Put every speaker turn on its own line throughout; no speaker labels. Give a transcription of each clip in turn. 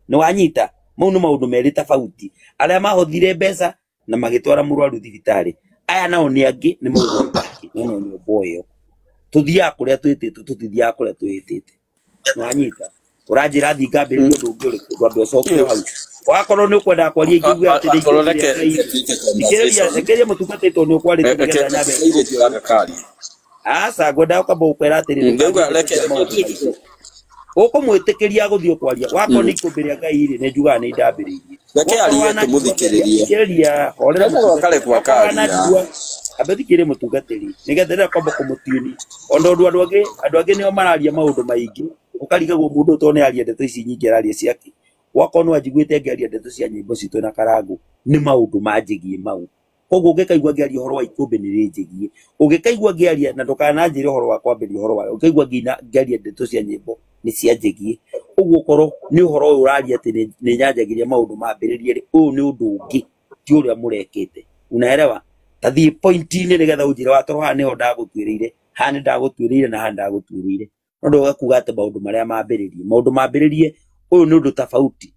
Nĩ wanyita mau nĩ maũndũ merĩ tofauti. Arĩa mahothire mbeca na magĩtwara mũrwaru thibitarĩ, aya nao nĩ angĩ, nĩ maũndũ mangĩ. Ĩno nyũmba ĩyo tũthiaga kũrĩa twĩtĩtwo, tũtithiaga kũrĩa twĩhĩtĩte. Nĩ wanyita? Ũranjĩra thiĩ ngambĩrĩrie ũndũ ũngĩ ũrĩkũ? Ngwambe ũcoke hau. Wakorwo nĩ ũkwendaga kwaria ingĩuga atĩ nĩ
Watoro reke
ikũmbĩ rĩa Ngai.
tuĩke
Thikĩrĩria,
conversation.
thikĩrĩria mũtungatĩtwo nĩ ũkwarĩtie
Reke
nĩgetha nyambe.
airĩtu gaka karie.
Aca, ngwendaga kwamba gũkwĩra atĩrĩrĩ,
Ndauga
ndũkanjĩre
reke
ndeto cia maũndũ
tuĩke.
maingĩ. Ũkũmwĩtĩkĩria gũthiĩ kwaria. Wakorwo nĩ ikũmbĩ rĩa Ngai rĩ, nĩ njugaga nĩ ndambĩrĩirie.
Reke
Wakorwo
arie
wananjigua ngĩaria,
tũmũthikĩrĩrie.
thikĩrĩria, horera
Etagwo
mũtungatĩri.
akarekwo
Wakorwo
akaria.
wananjigua, ambe thikĩrĩrie mũtungatĩri nĩgetha rĩrĩa kwamba kũmũtiuni. Ona ũndũ andũ angĩ nĩo mararia maũndũ maingĩ, ũkarigagwo mũndũ ũyũ tondũ nĩ aria ndeto ici nyingĩ araria ciake. Wakorwo nĩ wanjiguĩte ngĩaria ndeto cia nyĩmbo citũ na Karangũ, nĩ maũndũ manjĩgie mau. Koguo ũngĩkaigua ngĩaria ũhoro wa ikũmbĩ nĩ rĩnjĩgie. Ũngĩkaigua ngĩaria na ndũkananjĩre ũhoro wa kwambĩrĩria ũhoro wa, ũngĩkaigua ngĩaria ndeto cia nyĩmbo nĩ cianjĩgie. Ũguo korwo nĩ ũhoro ũyũ ũraria atĩ nĩ nyanjagĩria maũndũ mambĩrĩrie rĩ, ũyũ nĩ ũndũ ũngĩ, ti ũrĩa mũrekĩte. Unaelewa? Ta thiĩ point-inĩ nĩgetha ũnjĩre watoro haha nĩho ndagũtuĩrĩire, haha nĩ ndagũtuĩrĩire na haha nĩ ndagũtuĩrĩire. No ndũge kuga atĩ maũndũ marĩa mambĩrĩrie. Maũndũ mambĩrĩrie, ũyũ nĩ ũndũ tofauti,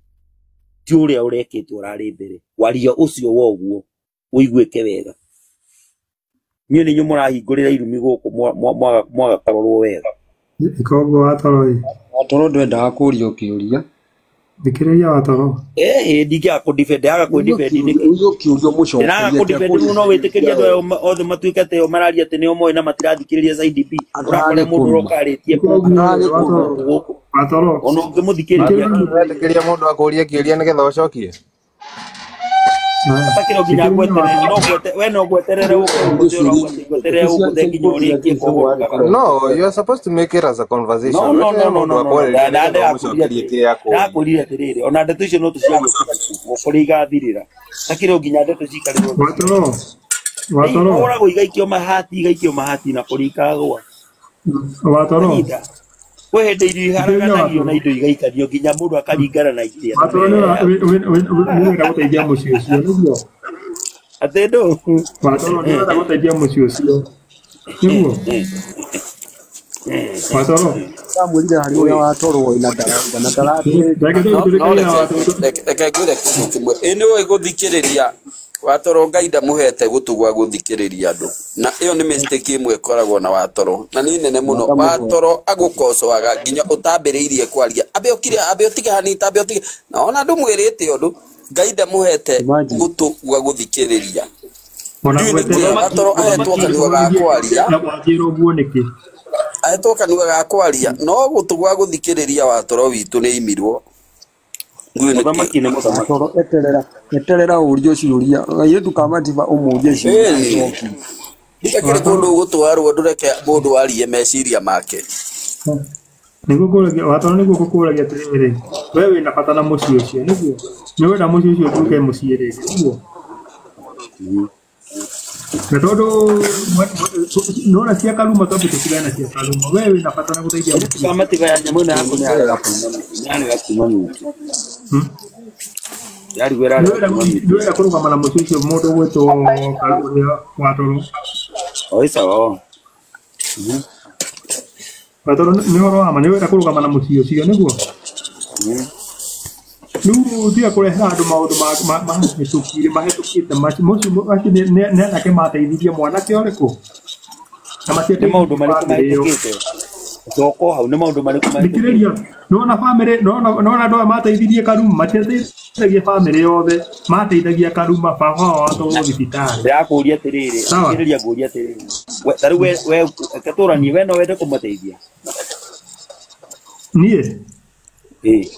ti ũrĩa ũrekĩtwo ũrarĩ mbere. Waria ũcio wa ũguo ũiguĩke wega. Niĩ nĩ inyuĩ mũrahingũrĩra irumi gũkũ mwaga kũrorwo wega.
Ikoguo watoro ĩ.
Watoro ndwendaga kũrio kĩũria.
Thikĩrĩria watoro.
Ĩhĩ, ndingĩaga kũ-defend, ndĩraga
Ũrio
kwĩ-defend
kĩũria,
nĩkĩ?
ũrio kĩũria
Ndĩraga
ũmũcokerie
kũ-defend rĩu no wĩtĩkĩrie andũ aya othe matuĩke atĩ o mararia atĩ nĩo moĩ na matirathikĩrĩria side B. Ũrakora
Andararĩ
mũndũ
kũruma.
ũroka arĩtie
Ikoguo
Andararĩ
watoro.
kũruma.
gũkũ.
Watoro.
Ona ũngĩmũthikĩrĩria
Thikĩrĩria.
Ũretĩkĩria mũndũ akũrie kĩũria nĩgetha ũcokie?
Atakĩrĩ nginya
Thikĩrĩria
ngweterere,
watoro.
no ngwete, we no ngweterere ũke
Ũrio
ũgũthe
ciũria
ũrauga atĩ ngweterere
cia
ũgũthe nginya ũrĩkie koguo ũkaga.
No, you are supposed to make it as a
No,
conversation.
no,
Weterere
no, no,
mũndũ
no, no, no.
akwarĩrie nĩgetha
Ndĩrakwĩrire
ũmũcokerie
atĩrĩrĩ,
kĩrĩa akũria.
ndĩrakwĩrire atĩrĩrĩ, ona ndeto icio no tũciarie kũu kũrĩa igathirĩra. Takĩrĩ nginya ndeto cikarĩrwo
Watoro.
Rĩu
Watoro.
ũragwo igaikio mahati, igaikio mahati na kũrĩa ikagwa.
Watoro.
Anyita. Kwĩ hĩndĩ irio
Thikĩrĩria
iharaganagio na
watoro.
indo igaikanio nginya mũndũ akaringana na itĩ
Watoro nĩ ũrenda gũteithia mũciĩ ũcio nĩguo.
Atĩ ndũ.
Watoro nĩ ũrenda gũteithia mũciĩ ũcio nĩguo. Watoro.
Ndamwĩrire harĩ ũrĩa watoro na ndarauga na ndaratĩrĩria.
Reke
No
tũrĩkĩrie
no
na
reke
watoro.
reke ngwĩre kĩndũ kĩmwe. Ĩ nĩ ũĩ gũthikĩrĩria watoro Ngai ndamũhete gũtũ gwa gũthikĩrĩria andũ. Na ĩyo nĩ mistake ĩmwe ĩkoragwo na watoro. Na nĩ nene mũno.
Ndamũhe.
Watoro agũkocoaga nginya ũtambĩrĩirie kwaria. Ambe ũkire, ambe ũtige hanini, ambe ũtige. Na ona ndũmwĩrĩte ũndũ. Ngai ndamũhete
Imagine.
gũtũ gwa gũthikĩrĩria.
Ona
Ndiũĩ nĩkĩ
gweterera
watoro ahetwo kanua ga kwaria.
wanjĩra ũguo nĩkĩ?
Ahetwo kanua ga kwaria no gũtũ gwa gũthikĩrĩria watoro witũ nĩ imirwo. Ndiũĩ nĩkĩ.
Mũthamaki nĩ mũthamaki.
Watoro eterera eterera ũrio ciũria. Kairĩtu ka Matiba ũmũrie ciũria
Ĩni.
acokie.
Ndikakĩrĩ kũndũ ũgũtwarwo ndũreke mũndũ arie meciria make.
Nĩguo ngũragia watoro nĩguo ngũkũragia atĩrĩrĩ, we wĩna bata na mũciĩ ũcio nĩguo? Nĩ ũrenda mũciĩ ũcio ũtuĩke mũciĩ rĩngĩ nĩguo? Na tondũ nĩwona cia Karuma twambe tũtigane na cia Karuma, we wĩna bata na gũteithia
Kairĩtu
mũciĩ
ka
ũcio.
Matiba ya nyamũ ĩno yaku nĩ yarega kuma yarega kuma nyingĩ. Yarigwo ĩrarega kuma nyingĩ.
Nĩ ũrenda kũrũgama na mũciĩ ũcio mũndũ ũgwĩtwo ũrĩa watoro.
Oi sawa.
Watoro nĩ ũhoro wa ma nĩ ũrenda kũrũgama na mũciĩ ũcio nĩguo? Rĩu tiga kũrehera andũ maũndũ mahĩtũkire mahĩtũkĩte macio acio nĩ anake mateithirie mwanake ũrĩkũ? Na
Nĩ maũndũ
matiateithirie
marĩkũ
bamĩrĩ ĩyo.
mahĩtũkĩte? Coka hau nĩ maũndũ marĩkũ mahĩtũkĩte?
Thikĩrĩria, nĩwona bamĩrĩ, nĩwona andũ aya mateithirie Karuma, matiateithagia bamĩrĩ yothe, mateithagia Karuma baba wao atwarwo thibitarĩ.
Ndĩrakũria atĩrĩrĩ,
Sawa?
thikĩrĩria ngũrie atĩrĩrĩ. We ta rĩu we we reke tũranie, we no wende kũmateithia?
Niĩ?
Ĩĩ.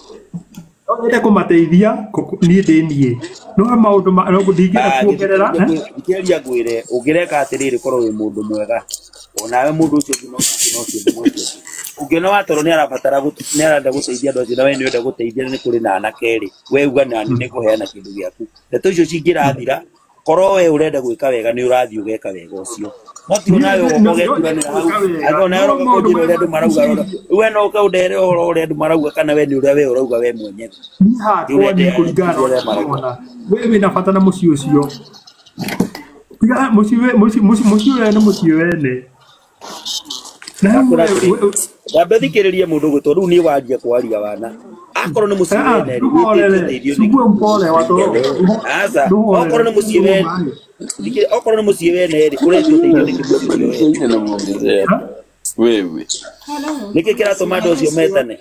No nyende kũmateithia niĩ ndĩ niĩ. No maũndũ ma no ndingĩenda kuongerera.
Thikĩrĩria ngwĩre, ũngĩreka atĩrĩrĩ korwo wĩ mũndũ mwega. Onawe mũndũ ũcio ũngĩ no ũcio ũngĩ no ũcio. Ũngĩona watoro nĩ arabatara nĩ arenda gũteithia andũ acio na we nĩ ũrenda gũteithia nĩ kũrĩ na anake rĩ, we uga nani nĩ ngũheana kĩndũ gĩaku. Ndeto icio cingĩrathira, korwo we ũrenda gwĩka wega nĩ ũrathiĩ ũgeka wega ũcio. No ti onawe ũgoka ũgeturanĩra hau. Angĩkorwo nawe ũroka kũnjĩra ũrĩa andũ marauga, we no ũke ũndehere ũhoro ũrĩa andũ marauga kana we nĩ ũrĩa we ũrauga we mwenyewe.
Niĩ hakwa niĩ kũringana na ũrĩa ndĩrona, we wĩna bata na mũciĩ ũcio. Tiga mũciĩ mũciĩ ũyũ nĩ mũciĩ wene.
Ndambe thikĩrĩrie mũndũ ũgwĩtwo rĩu niĩ wanjia kwaria wana. Akorwo nĩ mũciĩ
Ah,
wene rĩ, wĩtĩtie
ndũhorere
ũteithio nĩkĩ?
cukue mpole watoro
Aca,
ndũhorere
okorwo nĩ mũciĩ wene, okorwo nĩ mũciĩ wene rĩ, ũretio ũteithio nĩkĩ mũciĩ ũcio wene?
Namuongezea wewe.
Nĩkĩ kĩratũma andũ acio metane?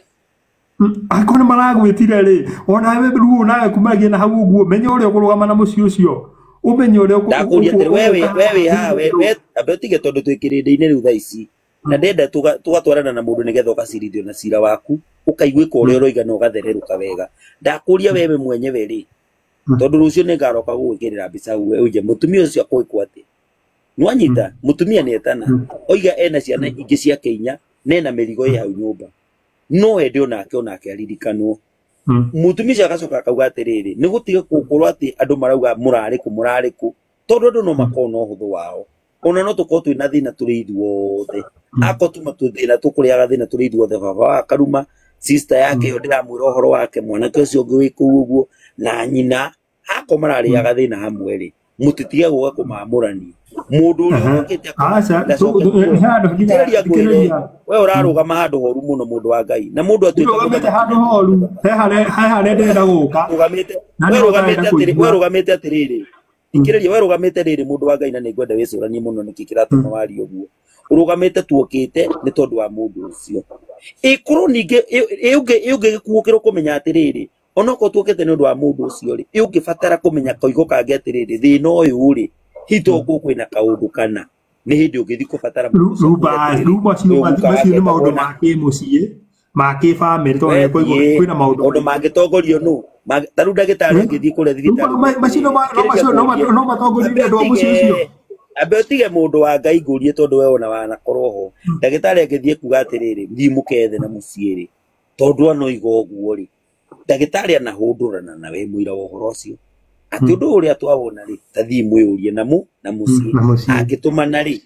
Angĩkorwo nĩ maragwĩtire rĩ, onawe rĩu nawe kumagia na hau ũguo, menya ũrĩa ũkũrũgama na mũciĩ ũcio, ũmenye ũrĩa
Ndakũria atĩrĩ, we wĩ
ũgũka
we wĩ haha, we we ambe ũtige tondũ twĩ kĩrĩndĩ-inĩ rĩu thaa ici, na ndenda tũgatwarana na mũndũ nĩgetha ũgacirithio na cira waku, ũkaiguĩka ũrĩa ũroiga na ũgathererũka wega. Ndakũria wewe mwenyewe rĩ, tondũ rũciũ nĩngaroka gũgwĩkĩrĩra mbica uge ũige mũtumia ũcio akwĩkwo atĩa. Nĩwanyita, mũtumia nĩetana, oiga ena ciana ingĩ ciake inya, na ena mĩrigo ĩ hau nyũmba. No ende onake onake aririkanwo. Mũtumia ũcio agacoka akauga atĩrĩrĩ, nĩ gũtiga gũkorwo atĩ andũ marauga mũrarĩ kũ mũrarĩ kũ, tondũ andũ no makorwo na ũhũthũ wao. Ona no tũkorwo twĩna thĩna tũrĩ ithuothe. Akorwo tuma thĩna tũkũrĩaga thĩna tũrĩ ithuothe, baba wa Karuma, sister yake ĩyo ndĩramwĩra ũhoro wake, mwanake ũcio ũngĩ wĩ kũu ũguo, na nyina, akorwo mararĩaga thĩna hamwe rĩ, mũtitige gũka kũmamũrania. Mũndũ ũrĩa ũkĩte
Aca,
ndacoke
he handũ nginya
thikĩrĩria ngwĩre,
thikĩrĩria.
we ũrarũgama handũ horu mũno mũndũ wa Ngai, na mũndũ atuĩka
Ndũrũgamĩte handũ horu, he harĩa ndĩrenda gũka
rũgamĩte
na
we
nĩho
rũgamĩte
ũtarenda
atĩrĩ we
kũigua.
rũgamĩte atĩrĩrĩ, thikĩrĩria, we rũgamĩte rĩrĩ mũndũ wa Ngai, na nĩngwenda wĩcũranie mũno nĩkĩ kĩratũma warie ũguo. Ũrũgamĩte tuokĩte nĩ tondũ wa mũndũ ũcio. Ĩkorwo ningĩ ĩ ũngĩgĩkuũkĩrwo kũmenya atĩrĩrĩ, onokorwo tuokĩte nĩ ũndũ wa mũndũ ũcio rĩ, ĩ ũngĩbatara kũmenya koigo kangĩ atĩrĩrĩ, thĩna ũyũ rĩ, hihi to gũkũ kwĩna kaũndũ kana nĩ hĩndĩ ũngĩthiĩ kũbatara mũndũ ũcio
Rĩu
akwĩre atĩrĩrĩ,
rĩu macio
ũyũ guka
macio
wake
nĩ maũndũ
etagwo na
ma kĩmũciĩ ma kĩbamĩrĩ tondũ
we
nĩ kũigua
thiĩ
kwĩna maũndũ
maũndũ
maingĩ.
mangĩtongorio nũ? Ta rĩu ndagĩtarĩ angĩthiĩ kũrĩa
Rĩu
thibitarĩ
macio no
thikĩrĩria
macio no
ngũrie,
no matongorie
ambe
andũ a mũciĩ ũcio.
ũtige, ambe ũtige mũndũ wa Ngai ngũrie tondũ we ona wanakorwo ho. Ndagĩtarĩ angĩthiĩ kuga atĩrĩrĩ, thiĩ mũkethe na mũciĩ rĩ, tondũ anoiga ũguo rĩ, ndagĩtarĩ anahũndũrana na we mũira wa ũhoro ũcio atĩ ũndũ ũrĩa twawona rĩ, ta thiĩ mwĩyũrie na mũ na mũciĩ.
Na mũciĩ.
Angĩtũmana rĩ,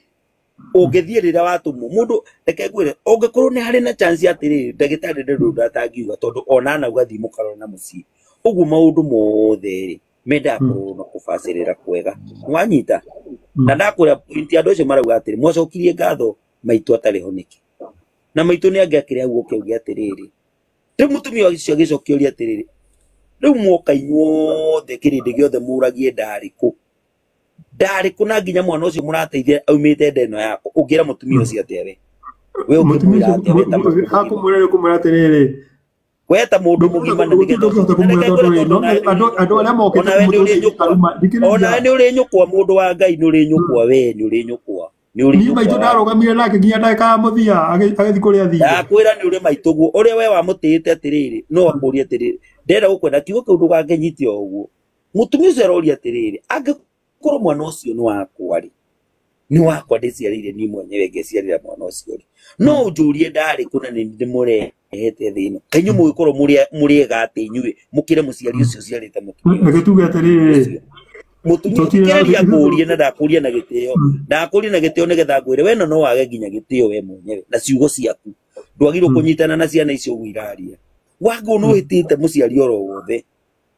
ũngĩthiĩ rĩrĩa watũmwo mũndũ, reke ngwĩre, ũngĩkorwo nĩ harĩ na chance atĩrĩrĩ, ndagĩtarĩ ndarĩ ũndũ atangiuga tondũ ona anauga thiĩ mũkarore na mũciĩ. Ũguo maũndũ mothe rĩ, mendaga kũrorwo na kũbacĩrĩra kwega. Wanyita? Na ndakwĩra point andũ acio marauga atĩrĩ, mwacokirie ngatho maitũ atarĩ ho nĩkĩ? Na maitũ nĩ angĩakĩrĩ hau oke auge atĩrĩrĩ, rĩu mũtumia ũcio agĩcokia ũria atĩrĩrĩ, rĩu mwoka inyuothe kĩrĩndĩ gĩothe mũragie ndarĩ kũ, ndarĩ kũ, na nginya mwana ũcio mũrateithia aumĩte nda ĩno yakwa, ũngĩra mũtumia ũcio atĩa we? We
Mũtumia
ũngĩmwĩra
ũcio
atĩa we ta mũndũ mũgima?
akũmwĩra nĩ kũmwĩra atĩrĩrĩ,
We ta mũndũ mũgima na
gũtirĩ
nĩgetha
ũngĩhota
na reke
kũmwĩra
ngwĩre
tondũ rĩ,
tondũ
no
nawe nĩ ũrĩ
andũ arĩa
nyũkwa,
mokĩte
onawe nĩ ũrĩ
kũmũteithia
nyũkwa,
Karuma,
onawe
thikĩrĩria.
nĩ ũrĩ nyũkwa, mũndũ wa Ngai nĩ ũrĩ nyũkwa, we nĩ ũrĩ nyũkwa, nĩ ũrĩ
Niĩ
nyũkwa
maitũ
waku.
ndarũgamire nake nginya ndagĩka ya mũthia agĩthiĩ kũrĩa athire.
Ndakwĩra nĩ ũrĩ maitũguo ũrĩa we wamũtĩĩte atĩrĩrĩ, no akũrie atĩrĩrĩ, ndĩrenda gũkwenda kiugo kĩu ndũgakĩnyite o ũguo. Mũtumia ũcio aroria atĩrĩrĩ, angĩkorwo mwana ũcio nĩ wakwa rĩ, nĩ wakwa ndĩciarĩire niĩ mwenyewe ngeciarĩra mwana ũcio rĩ, no ũnjũrie ndarĩ kũ na nĩ ndĩmũrehete thĩ ĩno? Kaĩ inyuĩ mũgĩkorwo mũrĩ ega atĩ inyuĩ mũkĩre mũciari ũcio ũciarĩte mũtumia
Reke
ũcio
tuge atĩrĩrĩ,
ũcio? Mũtumia
tũtirĩ na
thikĩrĩria ngũrie na ndakũria na gĩtĩo, ndakũria na gĩtĩo nĩgetha ngwĩre we no wage nginya gĩtĩo we mwenyewe na ciugo ciaku. Ndwagĩrĩirwo kũnyitana na ciana icio ũguo iraria. Wangũ nĩ ũhĩtĩte mũciari oro wothe,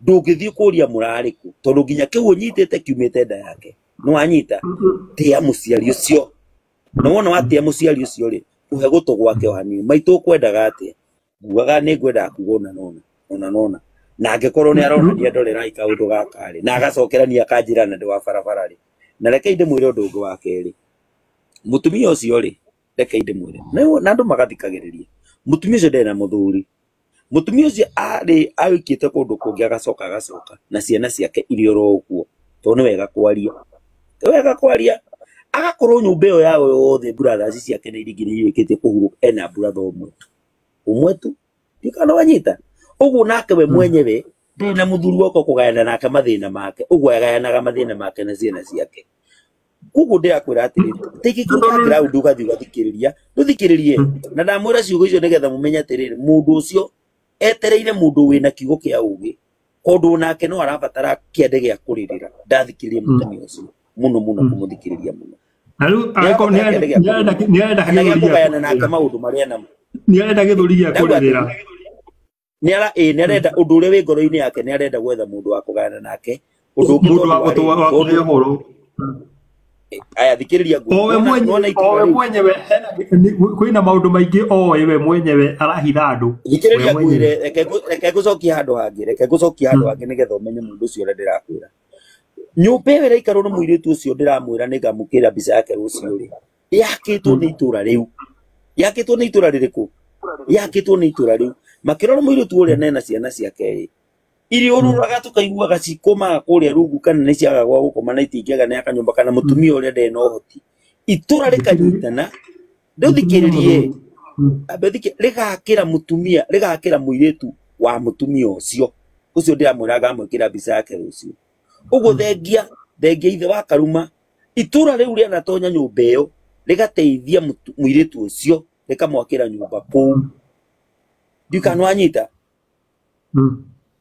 ndũngĩthiĩ kũria mũrarĩ kũ, tondũ nginya kĩu ũnyitĩte kiumĩte nda yake. Nĩ wanyita? Tĩa mũciari ũcio. Na wona watĩa mũciari ũcio rĩ, ũhe gũtũ gwake o hanini. Maitũ ũkwendaga atĩa? Ngugaga nĩ ngwendaga kuga ũna na ũna, ũna na ũna. Na angĩkorwo nĩ aronania ndorerai kaũndũ gaka rĩ, na agacokerania akanjĩra na ndĩ wa barabara rĩ. Na rekei ndĩmwĩre ũndũ ũngĩ wa kerĩ. Mũtumia ũcio rĩ, rekei ndĩmwĩre, na andũ magathikagĩrĩria. Mũtumia ũcio ndarĩ na mũthuri. Mũtumia ũcio arĩ aikĩte kũndũ kũngĩ agacoka agacoka na ciana ciake irĩ oro ũguo, tondũ nĩ wega kwaria. Nĩ wega kwaria. Agakorwo nyũmba ĩyo yao yothe brothers ciake na iria ingĩ nĩ irĩkĩtie kũhurũka, ena brother ũmwe tu. Ũmwe tu. Ndiũĩ kana wanyita. Ũguo nake we mwenyewe ndarĩ na mũthuri woka kũgayana nake mathĩna make, ũguo agayanaga mathĩna make na ciana ciake. Koguo ndĩrakwĩra atĩrĩrĩ, take kĩu ground ũgathiĩ ũgathikĩrĩria, ndũthikĩrĩrie. Na ndamwĩra ciugo icio nĩgetha mũmenye atĩrĩrĩ, mũndũ ũcio etereire mũndũ wĩna kiugo kĩa ũgĩ, tondũ onake no arabatara kĩande gĩa kũrĩrĩra. Ndathikĩrĩria mũtumia ũcio mũno mũno, kũmũthikĩrĩria mũno.
Na rĩu
Nĩ
angĩkorwo
arabatara kĩande gĩa kũrĩrĩra
nĩarenda
kana gĩa
gĩthũri gĩa
kũgayana nake
kũrĩrĩra.
maũndũ marĩa namo.
Nĩarenda gĩthũri gĩa
Ndauga
kũrĩrĩra.
atĩrĩrĩ, nĩ ara ĩ nĩ arenda ũndũ ũrĩa wĩ ngoro-inĩ yake, nĩ arenda gwetha mũndũ wa kũgayana nake ũndũ ũngĩ,
Mũndũ
tondũ
wa
wa rĩrĩ,
wa
tondũ
kũhe ũhoro.
Aya thikĩrĩria ngwĩre.
Owe
Nĩwona
mwenyewe,
nĩwona itũra
owe
rĩu.
mwenyewe hena kwĩna maũndũ maingĩ oĩ we mwenyewe arahitha andũ we
Thikĩrĩria
mwenyewe.
ngwĩre, reke ngũcokie handũ hangĩ, reke ngũcokie handũ hangĩ nĩgetha ũmenye mũndũ ũcio ũrĩa ndĩrakwĩra. Nyũmba ĩyo ĩraikarwo nĩ mũirĩtu ũcio ndĩramwĩra nĩngamũkĩra mbica yake rũciũ rĩ, yakĩtwo nĩ itũra rĩu. Yakĩtwo nĩ itũra rĩrĩkũ? Yakĩtwo nĩ itũra rĩu. Makĩrora mũirĩtu ũrĩa nena ciana ciake rĩ, iriũrũraga tũkaiguaga cikomaga kũrĩa rungu kana nĩ ciagaga gwa gũkoma na itingĩaga nĩ akanyũmba kana mũtumia ũrĩa ndarĩ na ũhoti. Itũra rĩkanyitana, rĩu thikĩrĩrie, ambe thikĩ rĩgakĩra mũtumia, rĩgakĩra mũirĩtu wa mũtumia ũcio. Ũcio ndĩramwĩra ngamwĩkĩra mbica yake rũciũ. Ũguo thengia, thengia ithe wa Karuma, itũra rĩu rĩanatonya nyũmba ĩyo, rĩgateithia mũirĩtu ũcio, rĩkamwakĩra nyũmba kũu. Ndiũĩ kana nĩwanyita?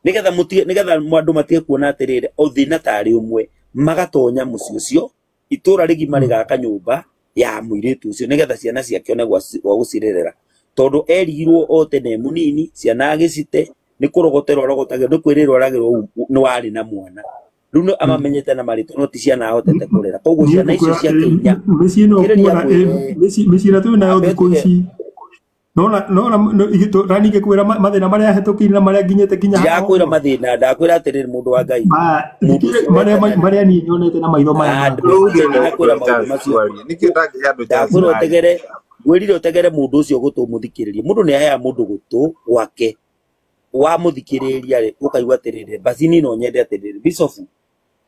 Nĩgetha mũtige, nĩgetha andũ matige kuona atĩrĩrĩ, o thĩna tarĩ ũmwe, magatonya mũciĩ ũcio, itũra rĩgima rĩgaka nyũmba ya mũirĩtu ũcio, nĩgetha ciana ciake one gwa gũcirerera. Tondũ erigirwo o tene e mũnini, ciana agĩcite, nĩ kũrogoterwo arogotagĩrwo, nĩ kwĩrĩrwo aragĩrwo nĩ warĩ na mwana. Rĩu nĩ amamenyete na marĩtwa no ti ciana ahotete kũrera. Koguo
Niĩ
ciana icio
ngũkwĩra
ciake inya,
mĩciĩ ĩno
thikĩrĩria
kuona
ngwĩre,
mĩciĩ ĩrĩa twĩ nayo
ambe
thikũ
ũtige,
ici nona nona rani ngĩkwĩra mathĩna marĩa hetũkĩire na marĩa nginyĩte nginya haha
ndirakwĩra
ũguo.
mathĩna, ndakwĩra atĩrĩrĩ mũndũ wa Ngai, mũndũ ũcio
Marĩa
wetana
marĩa niĩ nyonete na maitho maya makwa.
Rĩu nĩ
ndinakwĩra
mũndũ
maũndũ
chance
macio.
kwaria. Nĩkĩ ndangĩhe andũ chance
Ndakwĩra
marie?
ũtegere, ngwĩrire ũtegere mũndũ ũcio gũtũ ũmũthikĩrĩrie. Mũndũ nĩ aheaga mũndũ gũtũ gwake, wamũthikĩrĩria rĩ, ũkaigua atĩrĩrĩ, basi niĩ no nyende atĩrĩrĩ, Bishofu,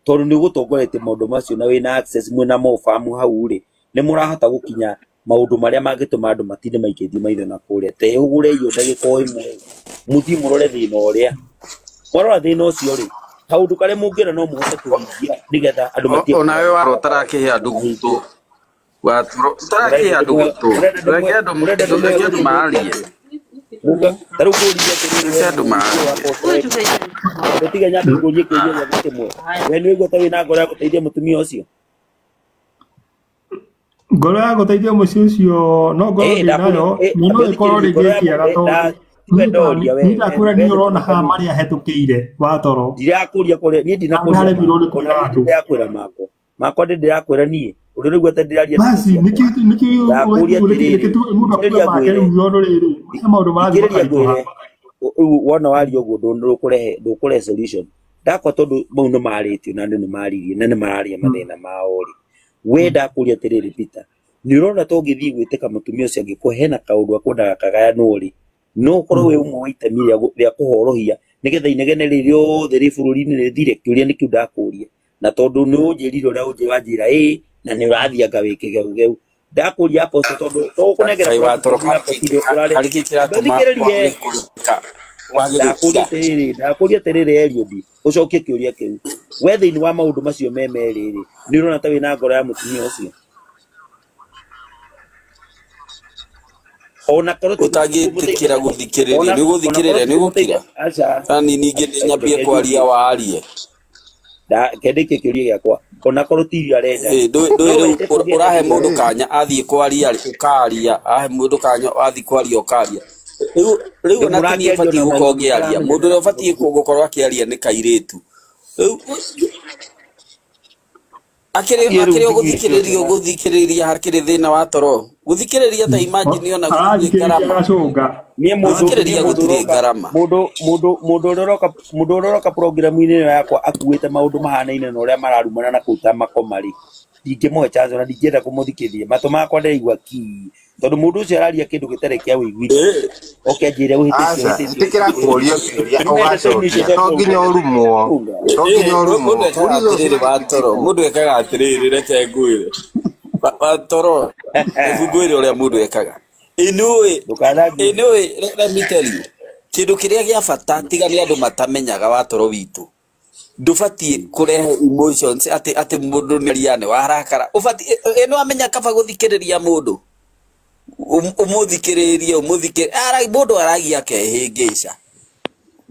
tondũ nĩ ũgũtongoretie maũndũ macio na wĩna access mwĩna mofamu hau rĩ, nĩ mũrahota gũkinya maũndũ marĩa mangĩtũma andũ matinde maikĩtie maitho na kũrĩa. Tehũgũrei o ndagĩka o ĩmwe, mũthiĩ mũrore thĩna ũrĩa. Mwarora thĩna ũcio rĩ, kaũndũ karĩa mũngĩona no mũhote kũhingia nĩgetha andũ matige
Onawe
kũraga
waro ũtarakĩhe andũ gũtũ watoro ũtarakĩhe
Ũrenda
andũ
ndĩmũhe
gũtũ
ũrenda
reke
ndĩmũhe
andũ
ũrenda ndĩmũhe
reke andũ
gũtũ
maarie
gwĩke atĩa? Mũga ta rĩu ngũririe atĩrĩrĩ
reke
we
andũ
mũhunjia
maarie
wakwa ũtoete ambe tiga nyambe ngũrie kĩũria gĩaku kĩmwe. We nĩ ũigua ta wĩna ngoro ya gũteithia mũtumia ũcio?
Ngoro ya gũteithia mũciĩ ũcio no ngorwo
Ĩĩ
ndĩ
ndakũria
nayo na no
ambe
ĩkorwo
ũthikĩrĩrie
rĩngĩ
ngoro ya
ĩkĩaga tondũ
tiwe ndoria we
niĩ ndakwĩra
we
niĩ
nĩ
ũrona haha
tũrutani
marĩa hetũkĩire watoro
ndirakũria kũrĩa niĩ
harĩa
ndinakũria
aremirwo nĩ
makwa
kwĩra
ona niĩ
andũ.
ndĩrakwĩra makwa makwa ndĩ ndĩrakwĩra niĩ ũrĩa ũraigua ta ndĩraria ndeto
Basi
ciakwa.
nĩkĩo nĩkĩo
Ndakũria
reke
atĩrĩrĩ,
tu mũndũ akue
thikĩrĩria
make
ngwĩre,
rĩu tondũ rĩrĩ he maũndũ marathiĩ
thikĩrĩria
makaritũha.
ngwĩre, rĩu wona waria ũguo ndũkũrehe solution. Ndakwa tondũ mau nĩ marĩtio na andũ nĩ maririe na nĩ mararia mathĩna mao rĩ, we ndakũria atĩrĩrĩ Peter, nĩ ũrona ta ũngĩthiĩ gwĩtĩka mũtumia ũcio angĩkorwo hena kaũndũ akwendaga kagayanwo rĩ, no ũkorwo wĩ ũmwe wa itemi rĩa kũhorohia nĩgetha inegene rĩrĩ rĩothe rĩ bũrũri-inĩ rĩthire. Kĩũria nĩkĩu ndakũria, na tondũ nĩ ũnjĩrire ũrĩa wanjĩra ĩĩ na nĩ ũrathianga wĩ kĩgeugeu, ndakũria Apostle tondũ tũgũkũnengera
Kaĩ watoro
platform ya Apostle ũrarĩ
harĩ kĩ kĩratũma
thikĩrĩrie
wage kũreka wage
ndakũria
gũkira
atĩrĩrĩ, ndakũria atĩrĩrĩ Eliud, ũcokie kĩũria kĩu. We thĩinĩ wa maũndũ macio me merĩ rĩ, nĩ ũrona ta wĩna ngoro ya mũtumia ũcio? Ona korwo ti kũmũteithia,
ũtangĩtĩkĩra gũthikĩrĩria
ona
nĩ
ona korwo
ũgũthikĩrĩria
ti
nĩ ũgũkira
kũmũteithia, aca
kana ningĩ nĩ nyambie
reke
kwaria
njukie,
warie.
Kendĩkie kĩũria gĩakwa, ona korwo ti irio arenda
Ĩ,
rĩ,
ndũĩ
no
ndũĩ rĩu
wende kũgĩe na
ũrahe
thĩna.
mũndũ kanya athiĩ kwaria rĩ ũkaria, ahe mũndũ kanya athiĩ kwaria ũkaria. Rĩu rĩu ona ti niĩ
Ndĩmũrakĩaria
batiĩ
ona
gũkorwo
maũndũ
ngĩaria,
mũtaramenya
mũndũ ũrĩa ũbatiĩ gũkorwo akĩaria nĩ kairĩtu. Rĩu akĩrĩ
niĩ rĩu
akĩrĩ
ndigithĩtio
ũgũthikĩrĩria
tena.
ũgũthikĩrĩria hakĩrĩ thĩna wa toro gũthikĩrĩria ta imagine ona gũtirĩ
Arathikĩrĩria
ngarama
agacũnga.
Niĩ mũndũ niĩ
gũthikĩrĩria
mũndũ
gũtirĩ
ũroka
ngarama.
mũndũ mũndũ mũndũ ũrĩa ũroka mũndũ ũrĩa ũroka programu-inĩ ĩno yakwa akuĩte maũndũ mahanaine na ũrĩa mararumana na kũu ta makoma rĩ, ndingĩmũhe chance ona ndingĩenda kũmũthikĩrĩria. Matũ makwa ndĩraigua ki tondũ mũndũ ũcio araria kĩndũ gĩtarĩ kĩa wĩiguithania.
Ĩ,
Oke anjĩre ũhĩtĩtie
Aca,
ũhĩtĩtie
ĩtĩkĩra
ũhĩtĩtie.
kũũrio kĩũria
Nĩ mendete indo icio
ũgacokia.
cia
To nginya
kũrunga.
ũrumwo. To
ĩ,
nginya
mũndũ
ũrumwo.
ekaga
Ũrizo
atĩrĩrĩ
ciũria
watoro
ciku.
mũndũ ekaga atĩrĩrĩ reke ngwĩre watoro reke ngwĩre ũrĩa mũndũ ekaga. Ĩ nĩũĩ
Ndũkanangie.
ĩ nĩũĩ let me tell you kĩndũ kĩrĩa gĩa bata tiga nĩ andũ matamenyaga watoro witũ ndũbatiĩ kũrehe emotions atĩ atĩ mũndũ nĩ aria nĩ warakara ũbatiĩ ĩ nĩwamenya kaba gũthikĩrĩria mũndũ ũmũthikĩrĩrie ũmũthikĩrĩrie mũndũ aragia akehĩngĩca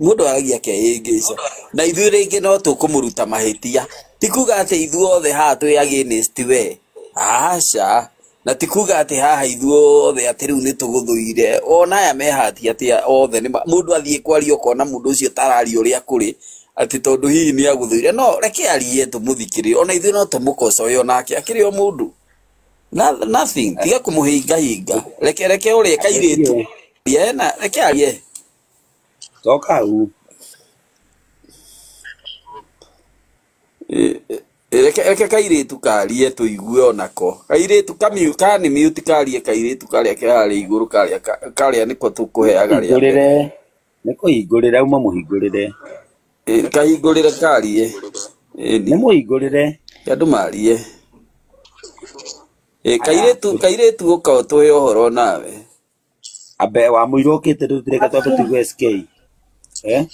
mũndũ aragia akehĩngĩca na ithuĩ rĩngĩ no tũkũmũruta mahĩtia ti kuga atĩ ithuothe haha twĩ against we aca na ti kuga atĩ haha ithuothe atĩ rĩu nĩ tũgũthũire ona aya mehati atĩ othe nĩ mũndũ athiĩ kwaria ũkona mũndũ ũcio tararia ũrĩa kũrĩ Atĩ tondũ hihi nĩ agũthũire no reke arie tũmũthikĩrĩrie ona ithuĩ no tũmũkocoe onake akĩrĩ o mũndũ. Nothing tiga kũmũhinga hinga reke reke ũrĩa kairĩtu ena reke arie.
Toka hau.
Reke reke kairĩtu karie tũigue onako kairĩtu kamiu kani mute karie kairĩtu karĩa ke harĩa igũrũ karĩa karĩa nĩko tũkũheaga rĩa mbere.
Hingũrĩre. Nĩ kũhingũrĩre uma mũhingũrĩre.
Kahingũrĩre karie.
Nĩ mũhingũrĩre.
Andũ marie. Kairĩtu kairĩtu ũka ũtũhe ũhoro nawe.
Ambe wa mũirũ ũkĩte rĩu reke twambe tũigue SK. Eh?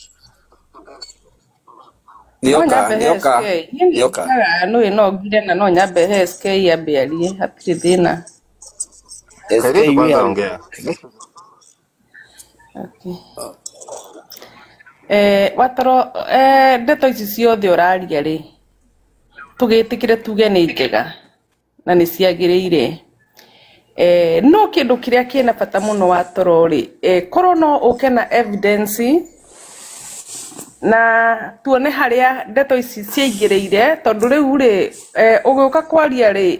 No
Nĩoka
nyambe he
nĩoka
SK. Niĩ
nĩoka.
nĩnjũkaga nũĩ no ngire na no nyambe he SK ambe arie hatirĩ thĩna.
SK
Kairĩtu
wĩ
kwanza
hau.
ongea.
Okay. Watoro ndeto ici ciothe ũraria rĩ tũgĩtĩkĩre tuge nĩ njega na nĩ ciagĩrĩire. No kĩndũ kĩrĩa kĩna bata mũno watoro rĩ korwo no ũke na evidence na tuone harĩa ndeto ici ciaingĩrĩire tondũ rĩu rĩ ũgĩũka kwaria rĩ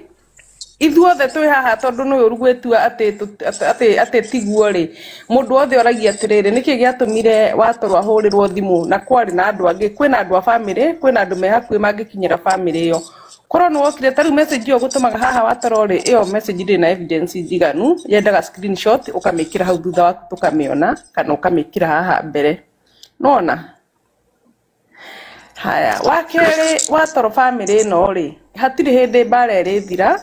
ithuothe twĩ haha tondũ nĩ ũru gwĩtua atĩ tiguo rĩ mũndũ wothe oragia atĩrĩrĩ nĩkĩ gĩatũmire watoro ahũrĩrwo thimũ na kwarĩ na andũ angĩ kwĩna andũ a bamĩrĩ kwĩna andũ me hakuhĩ mangĩkinyĩra bamĩrĩ ĩyo korwo nĩ wokire ta rĩu message ĩyo gũtũmaga haha watoro rĩ ĩyo message ndĩrĩ na evidence njiganu yendaga screenshot ũkamĩkĩra hau thutha waku tũkamĩona kana ũkamĩkĩra haha mbere nona. Haya, wa kerĩ watoro bamĩrĩ ĩno rĩ hatirĩ hĩndĩ mbara ĩrĩthira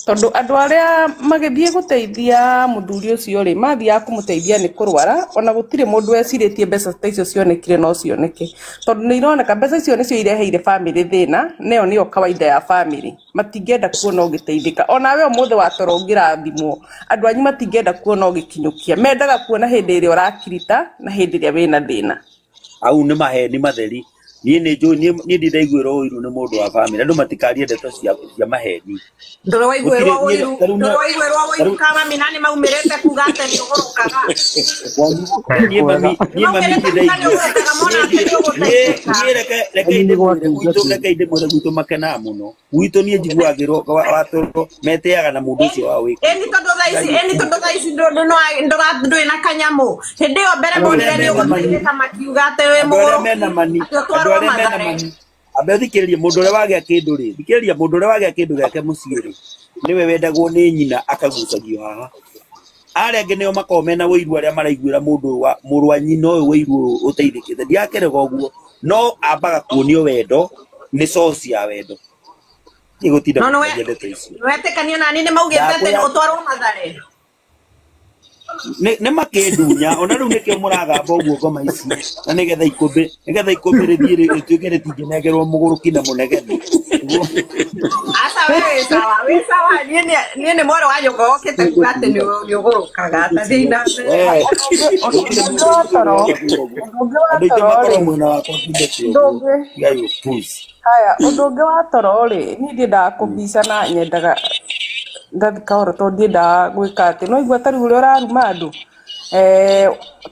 tondũ andũ arĩa magĩthiĩ gũteithia mũthuri ũcio rĩ mathiaga kũmũteithia nĩ kũrwara ona gũtirĩ mũndũ wecirĩtie mbeca ta icio cionekire no cioneke tondũ nĩ ironeka mbeca icio nĩcio ireheire bamĩrĩ thĩna neyo nĩyo kawaida ya bamĩrĩ matingĩenda kuona ũgĩteithĩka onawe ũmũthĩ watoro ũngĩrathimwo andũ anyu matingĩenda kuona ũgĩkinyũkia mendaga kuona hĩndĩ ĩrĩa ũrakirita na hĩndĩ ĩrĩa wĩna thĩna.
Au nĩ maheni matheri. Niĩ nĩ njũĩ niĩ ndindaiguĩrwo ũiru nĩ mũndũ wa bamĩrĩ andũ matikarie ndeto cia maheni.
Ndũrĩ waiguĩrwo
Gũtirĩ niĩ
ũiru
tarĩu
ndũrĩ waiguĩrwo ũiru
tarĩu
ka mami na nĩ maumĩrĩte kuga atĩ nĩ ũgũrũkaga.
niĩ mami
Nĩ
niĩ mami
maumĩrĩte kuga nĩ
ndindaigua
ũgũrũkaga mona atĩ nĩ
niĩ
ũgũteithĩka.
niĩ reke reke
Wanyu nĩ
ndĩmwĩre
gwathĩnja
gwitũ
tu.
reke ndĩmwĩre gwitũ makenaga mũno gwitũ niĩ njiguagĩrwo watũrwo meteaga na mũndũ ũcio wao wĩ
Ĩni tondũ thaa ici ĩni tondũ thaa ici ndũrĩ na kanyamũ hĩndĩ ĩyo mbere
andũ arĩa
monire nĩ
mena mani
ũgũteithĩka makiuga atĩ wĩ
andũ arĩa
mũgũrũki
mena mani
atĩ
andũ
ũtwarwo
arĩa mena
Mathare.
mani ambe thikĩrĩria mũndũ ũrĩa wagĩa kĩndũ rĩ thikĩrĩria mũndũ ũrĩa wagĩa kĩndũ gĩake mũciĩ rĩ nĩwe wendagwo nĩ nyina akagucagio haha arĩa angĩ nĩo makoragwo mena ũiru arĩa maraiguĩra mũndũ ũyũ wa mũrũ wa nyina ũyũ ũiru ũyũ ũteithĩkĩte ndirakĩrega ũguo no ambaga kuonio wendo nĩ source ya wendo niĩ gũtinda
No nĩ
mũkĩaria ndeto icio
wetĩkania nani nĩ maugĩte atĩ
ndakwĩra
ũtwarwo Mathare.
Nĩ makĩndunya ona rĩu nĩkĩo mũragamba ũguo ngoma ici na nĩgetha ikũmbĩ nĩgetha ikũmbĩ rĩthiĩ rĩtuĩke rĩtingĩnengerwo mũgũrũki na mũnegeni nĩguo
Aca we wĩ sawa wĩ sawa niĩ nĩ mwarĩ wa nyũkwa wokĩte kuga atĩ nĩ ũgũrũkaga ta thiĩ na mbere.
we
Ũndũ
gũtirĩ
ũngĩ
mũndũ
wa toro
ũrĩa ũrakwĩra ũguo
ũndũ ũngĩ wa
andũ aingĩ
toro
makorwo
rĩ
mwena wakwa tinde
ũndũ
ũguo
ũngĩ
tigai ũpuzi.
haya ũndũ ũngĩ wa toro rĩ niĩ ndiendaga kũmbica na nyendaga ngathi kahora tondũ ndiendaga gwĩka atĩ no igua ta rĩu ũrĩa ũraruma andũ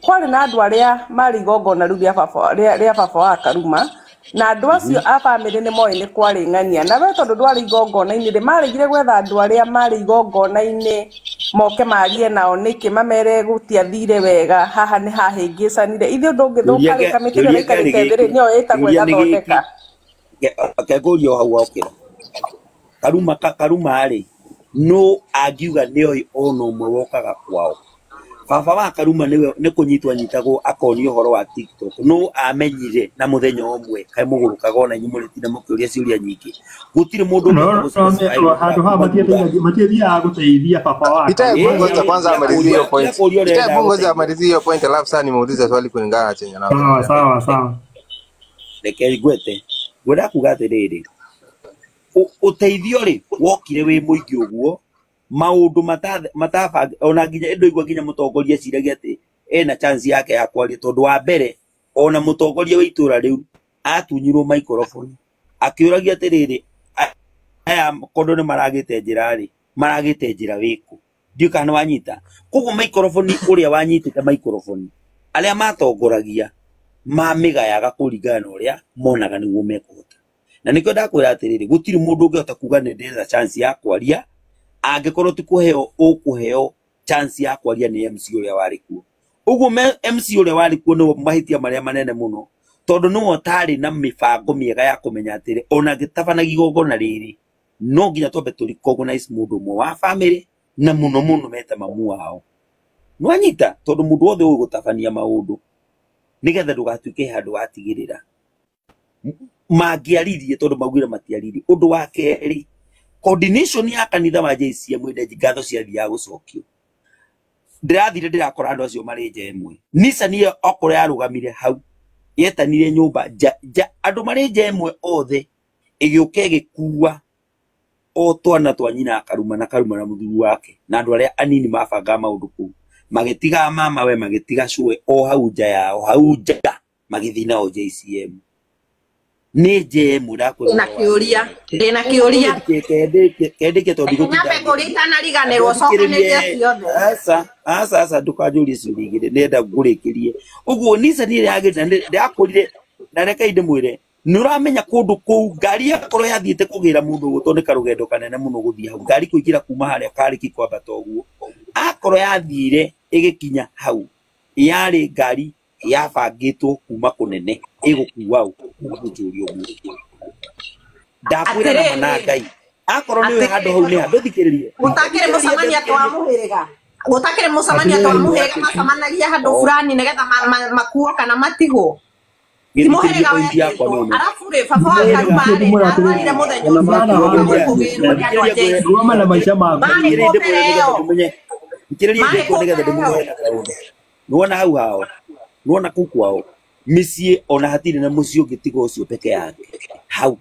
kwarĩ na andũ arĩa marĩ igongona rĩu rĩa baba rĩa baba wa Karuma na andũ acio a bamĩrĩ nĩ moĩ nĩ kwarĩ ng'ania na we tondũ ndwarĩ igongona-inĩ rĩ maregire gwetha andũ arĩa marĩ igongona-inĩ moke marie nao nĩkĩ mamere gũtiathire wega haha nĩ hahĩngĩcanire ithuĩ ũndũ ũngĩthũka rĩ kamĩtĩ ĩrĩa
kĩũria
ĩraikarĩte
kĩarĩ
thĩ rĩ
gĩkĩ
nĩyo ĩtagwo
kĩũria nĩ gĩkĩ
ĩgathondeka.
Kengũria o hau wokĩra Karuma Karuma rĩ no angiuga nĩoĩ ona ũmwe wokaga kwao baba wa Karuma nĩwe nĩ kũnyitwo anyitagwo akonio ũhoro wa TikTok no amenyire na mũthenya ũmwe kaĩ mũgũrũkaga ona inyuĩ mũrĩtinda mũkĩũria ciũria nyingĩ gũtirĩ mũndũ
No,
ũngĩhota
no,
gũ-specify
handũ haha
kuma thutha
matiathiaga gũteithia baba wa
Peter, hebu
Karuma.
ngoja kwanza amalizie hiyo point.
Kũria ũrĩa
Peter, hebu
endaga
ngoja
gũteithia
amalizie hiyo point alafu sasa nimuulize swali kulingana na chenye
Sawa
anaongelea.
sawa sawa.
Reke ngwete ngwenda kuga atĩrĩrĩ ũteithio rĩ wokire wĩ mũingĩ ũguo maũndũ matabang ona nginya ĩndũ nginya mũtongoria eciragia atĩ ena chance yake ya kwaria tondũ wa mbere ona mũtongoria wa itũra rĩu atunyirwo microphone akĩũragia atĩrĩrĩ aya kondo nĩ maragĩte njĩra rĩ maragĩte njĩra wĩkũ ndiũ kana nĩ wanyita koguo microphone ũrĩa wanyitĩte microphone arĩa matongoragia Mamĩgayaga kũringana na ũrĩa monaga nĩguo mekũhota. Na nĩkĩo ndakwĩra atĩrĩrĩ, gũtirĩ mũndũ ũngĩhota kuga nĩ ndĩrenda chance ya kwaria angĩkorwo ti kũheo ũkũheo chance ya kwaria nĩ MC ũrĩa warĩ kuo. Ũguo MC ũrĩa warĩ kuo nĩwe mahĩtia marĩa manene mũno, tondũ nĩwe ũtarĩ na mĩbango mĩega ya kũmenya atĩrĩ ona ngĩtabanagia igongona rĩrĩ no nginya twambe tũ recognize mũndũ ũmwe wa family na mũno mũno meta mamu wao. Nĩwanyita? Tondũ mũndũ wothe ũĩ gũtabania maũndũ nĩgetha ndũgatuĩke handũ watigĩrĩra mangĩaririe tondũ maugire matiaririe. Ũndũ wa kerĩ, coordination ya kanitha wa JCM ĩndenji ngatho ciathiaga gũcokio. Ndĩrathire ndĩrakora andũ acio marĩ nja ĩmwe. Nissan ĩyo okorwo yarũgamire hau yetanire nyũmba nja nja andũ marĩ nja ĩmwe othe, ĩgĩũka ĩgĩkua o twana twa nyina Karuma na Karuma na mũthuri wake na andũ arĩa anini mabangaga maũndũ kũu, magĩtiga mama we, magĩtiga cũwe o hau nja yao, hau nja magĩthiĩ nao JCM. Nĩ nja ĩmwe ndakwĩra
Ndĩna
ũhoro wa
kĩũria, ndĩna kĩũria.
kendĩke tondũ
Reke
ndigũtinda
nyambe ngũrie
ngĩaria.
itanariganĩrwo, cokanĩria
Thikĩrĩrie,
ciothe.
aca aca aca, ndũkanjũrie ciũria igĩrĩ, nĩenda ngũrĩkĩrie ũguo. Nissan ĩrĩa yagĩrĩire na ndĩrakũrire, na rekei ndĩmwĩre, nĩ ũramenya kũndũ kũu ngari yakorwo yathiĩte kũgĩra mũndũ ũguo, tondũ nĩ karũgendo kanene mũno gũthiĩ hau, ngari kũingĩra kuma harĩa karĩki kwambata ũguo, akorwo yathire ĩgĩkinya hau yarĩ ngari yabangĩtwo kuma kũnene ĩgũkua ũ ngũnjũria ũguo. Ndakwĩra na ma na
Atĩrĩrĩ,
Ngai, akorwo nĩwe handũ hau nĩ
atĩrĩrĩ,
ha ndũthikĩrĩrie,
gũtakĩrĩ
thikĩrĩria
mũcemanio atĩ wa
ndũthikĩrĩrie.
mũhĩrĩga, gũtakĩrĩ mũcemanio atĩ wa
Atĩrĩrĩ,
mũhĩrĩga macemanagia handũ
Oh,
fulani nĩgetha makuo kana matigwo, ti
gĩthikĩrĩrie
mũhĩrĩga
point yakwa
wetĩtwo.
none.
Arabu rĩ, baba wa
Mũhĩrĩga
Karuma
nĩkĩo
rĩ,
ndĩmwĩra
ndarwarire
atĩrĩrĩ,
mũthenya
Ona
ũcio
mwana
makuo
wa
agĩũka
thikĩrĩria
gũkũgĩrwo nĩ andũ a
thikĩrĩria ngwĩre
JCM.
rũgama na maica maku.
Marĩ
thikĩrĩria
kũ
ndĩmwĩre
mbere
nĩgetha
ĩyo?
mũmenye, thikĩrĩria
Marĩ
ndĩkwo
kũ
nĩgetha
mbere ĩyo?
ndĩmũhe na kaũndũ. Nĩwona hau hao, nĩwona kũu kwao mĩciĩ ona hatirĩ na mũciĩ ũngĩ tiga ũcio peke yake hau,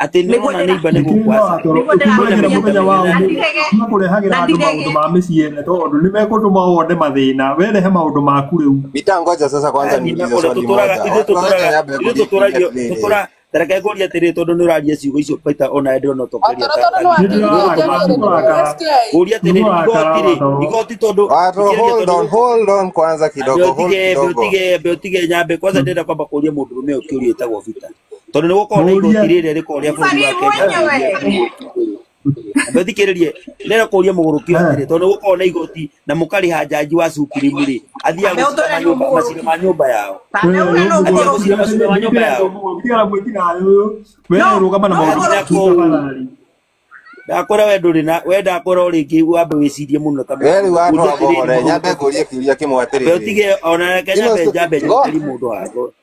atĩ
Nĩguo
nĩũrona
ndĩra
neighbor nĩ
Nĩkĩo
gũkũ
no
aca
watoro
nĩguo
kwĩna
ũtimagĩra
ndĩrakũria.
mĩgũnda
mũthenya wa
mĩnene.
Na
ũmũthĩ
ndirege,
makũrehagĩra
na
andũ maũndũ
ndirege.
ma mĩciĩ ene tondũ nĩ mekũtũma wone mathĩna werehe maũndũ maku rĩu.
Bita, ngoja sasa kwanza
Yaani
niulize
ona
swali
tũtũraga
moja.
ithuĩ
Watu wacha
tũtũraga
nyambe
ithuĩ
ngũrie
tũtũragio
kĩũria atĩrĩrĩ.
tũtũra tareke ngũrie atĩrĩrĩ tondũ nĩ ũraria ciugo icio Peter ona ndĩrona ũtongoria
Watoro tondũ
Nĩ
nĩ
ndĩrarakara,
wakĩhingĩria
nĩ
rĩ,
kũrakara,
SK.
ngũria
nĩ
atĩrĩrĩ
kũrakara
igoti rĩ
watoro.
igoti tondũ
Watu,
thikĩrĩria
hold
tondũ
on, hold on kwanza kidogo, hold kidogo.
mbe ũtige nyambe kwanza ndĩrenda kwamba kũria mũndũrũme ũyũ kĩũria ĩtagwo Vita tondũ nĩ gũkorwo na igoti
Mũũrie
rĩrĩa rĩkoragwo rĩa bũrũri wa
Bari
Kenya
mwenyewe.
kũria mbe thikĩrĩrie ndĩrenda kũria mũgũrũki ũyũ atĩrĩ tondũ nĩ gũkorwo na igoti na mũkarĩha njanji wa Supreme rĩ athiaga
Ambe
gũcira
ũtũre nĩ
macira
mũgũrũki.
ma nyũmba yao
Tambe
we
ũre nĩ
athiaga
mũgũrũki.
gũcira macira ma nyũmba yao
tigana mwĩkinaĩ ũyũ we
No,
rũgama na
no
maũndũ
mũgũrũki.
maku tafadhali.
Ndakwĩra we ndũrĩ na we ndakwĩra o rĩngĩ wambe wĩcirie mũno ta
We rĩu
mũndũ
watu
ngũria atĩrĩrĩ
wabohore, nyambe
mũgũrũki
ngũrie kĩũria kĩmwe
mbe
atĩrĩrĩ.
ũtige ona reke
Ino
nyambe njambe
ngo
njokerie mũndũ hago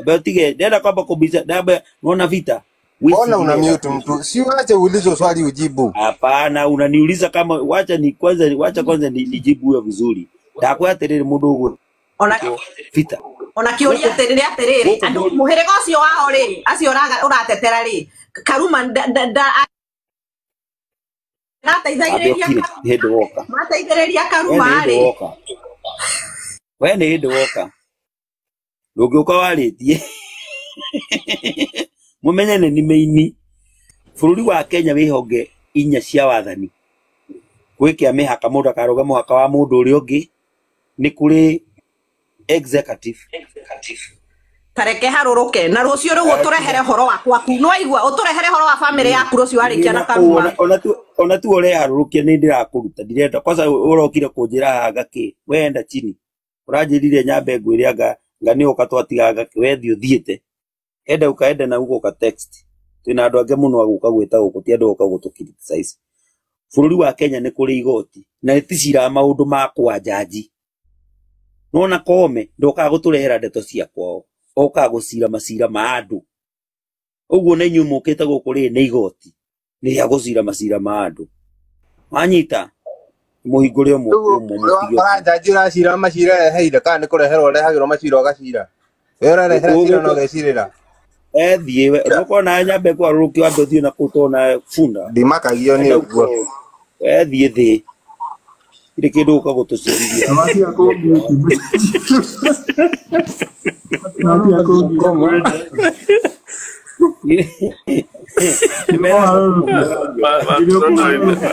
mbe ũtige ndĩrenda kwamba kũmbica ndambe nona Vita
mbona una
wĩcirie wega
mute mtu? Si uache uulizwe swali ujibu.
Hapana, unaniuliza kama wacha ni kwanza wacha kwanza nijibu huyo vizuri. Ndakwĩra atĩrĩrĩ mũndũ ũgwĩtwo
Ona
Vita
ona kĩũria
gũkũ
atĩrĩrĩ atĩrĩrĩ,
gũkũ
andũ
bũrũri
mũhĩrĩga ũcio wao rĩ, acio ũratetera rĩ, Karuma
ambe
ndateithagĩrĩria
ũkire
Karuma,
nĩ hĩndĩ woka
mateithĩrĩria
we
Karuma
nĩ hĩndĩ
rĩ,
woka we nĩ hĩndĩ woka ndũngĩũka warĩtie mũmenye nĩ nĩmeini bũrũri wa Kenya wĩ honge inya cia wathani gwĩ kĩa mĩhaka mũndũ akarũga mũhaka wa mũndũ ũrĩa ũngĩ nĩ kũrĩ executive
tareke harũrũke na rũciũ rĩu ũtũrehere ũhoro wa gwaku, nĩ waigua, ũtũrehere ũhoro wa bamĩrĩ yaku rũciũ warĩkia na
na
Karuma.
ona tu ũreharũrũkia nĩ ndĩrakũruta ndirenda kwanza ũrokire kũnjĩra haha ngakĩ wenda chini ũranjĩrire nyambe ngwĩre anga nga nĩ ũka twatiga ngakĩ we thiĩ ũthiĩte enda ũkaenda na ugo ũka text twĩna andũ angĩ mũno agũka gwĩta gũkũ ti andũ gũka gũtũ criticize bũrũri wa Kenya nĩ kũrĩ igoti na rĩticiraga maũndũ ma kwa njanji nona Koome ndokaga gũtũrehera ndeto cia kwao okaga gũcira macira ma andũ ũguo na inyuĩ mũkĩte gũkũ rĩ nĩ igoti nĩ rĩa gũcira macira ma andũ wanyita mũhingũre ũmwe
Rĩu
ũmwe mũtige
wakora
ũguo
njanji ũracira macira eheire kana nĩ kũreherwo ũrehagĩrwo macira ũgacira. We ũrarehera cira na
ũgũkũ
ũgecirĩra.
ethiĩ we nũkona nyambe kwarũrũkio wambe ũthiĩ na kũu tona bunda
Ndimakagio nĩ
enda
ũguo.
ũkorwo ethiĩ thĩ irĩ kĩndũ gũka gũtũcirithia
Na watiga kũmute. Na watiga kũmute
Koma.
mwene.
nĩ meraga
Nĩ ũkũharũrũka.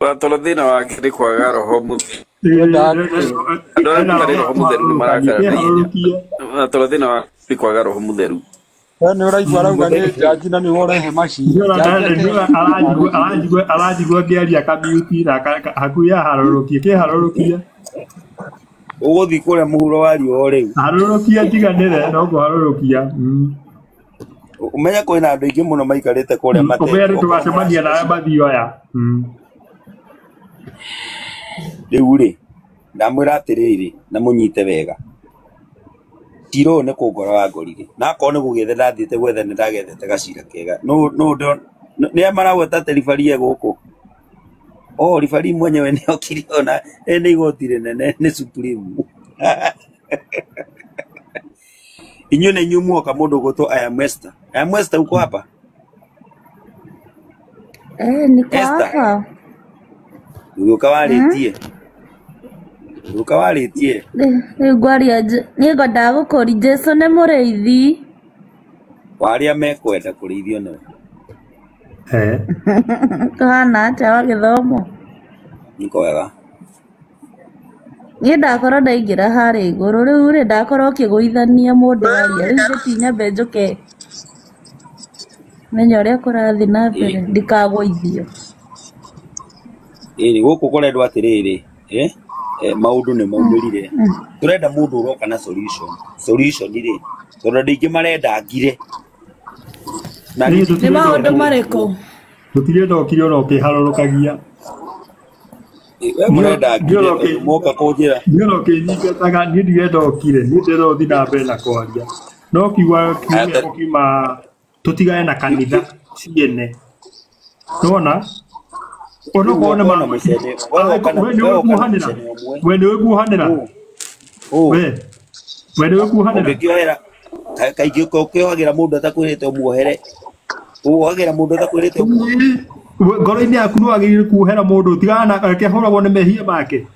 Watoro thĩna wake nĩ kwaga roho mũtheru. Andũ arĩa
Ena
matarĩ
roho
roho mũtheru nĩ marakara na ihenya.
kĩharũrũkie.
Na tondũ thĩna wa nĩ kwaga roho mũtheru.
We nĩ ũraigua arauga nĩ njanji na nĩwe ũrehe macira. Njanji
Aranjigua aranjigua ngĩaria kamiuti na hakuhĩ aharũrũkie kĩharũrũkie.
Ũgũthiĩ kũrĩa mũhuro wa riũa rĩu.
Harũrũkia njiganĩre no kũharũrũkia.
Ũmenye kwĩna andũ aingĩ mũno maikarĩte kũrĩa
Ũmenye
matete
nĩ
okorwo
tũgacemania nawe mathio aya.
Rĩu rĩ ndamwĩra atĩrĩrĩ na mũnyite wega, cira ũyũ nĩ kũngora wangorire, na akorwo nĩ gũgĩetha ndathiĩte gwetha nĩ ndagethete gacira kega. Nĩa maragweta atĩ ribari e gũkũ? Oh, ribari mwenyewe nĩ okire ona nĩ igoti rĩnene nĩ Supreme. Inyuĩ nĩ inyuĩ muoka mũndũ ũgwĩtwo I am Esther. I am Esther uko hapa?
Eh, niko
Esther,
hapa.
ũgĩũka warĩtie? Ũgĩũka warĩtie?
Rĩu ngwaria niĩ ngwendaga gũkũria Jesũ nĩ mũrĩithi.
Wa arĩa mekwenda kũrĩithio nĩwe.
Eh.
Kũhana atĩa wa gĩthomo?
Niko wega.
Niĩ ndakorwo ndaingĩra harĩa igũrũ rĩu rĩ ndakorwo ũkĩgũithania mũndũ aria rĩu ngĩti nyambe njũke menye ũrĩa kũrathiĩ na mbere ndikagũithio.
Ĩĩ gũkũ kũrendwo atĩrĩrĩ, eh? Maũndũ nĩ maumĩrire. Tũrenda mũndũ ũroka na solution. Solution rĩ, tondũ andũ aingĩ marenda ngire. Na
Niĩ
niĩ
Nĩ
tũtirenda
maũndũ
ũkire.
marĩkũ?
Tũtirenda ũkire ona ũkĩharũrũkagia.
We mũrenda
Niĩ ona
ngire tondũ mwoka kũnjĩra.
niĩ ona ũkĩnyingataga niĩ ndirenda ũkire niĩ ndĩrenda ũthiĩ na mbere na kwaria. No kiuga kiugo gĩakwa kiuma tũtigane na kanitha ciene. Nĩwona?
Rĩu
Onokorwo nĩ
woka
ma
na mũcene, we woka na
we nĩ
we
ũĩ
woka na
kuohanĩra.
mũcene ũmwe.
We nĩ ũĩ kuohanĩra.
Ũ
We we nĩ ũĩ kuohanĩra.
ũngĩkĩohera kaingĩ ũkĩohagĩra mũndũ atakwĩrĩte ũmuohere. Ũohagĩra mũndũ atakwĩrĩte ũmuohere.
Ngoro-inĩ yaku nĩ wagĩrĩire kuohera mũndũ tigana na reke ahũragwo nĩ mehia make.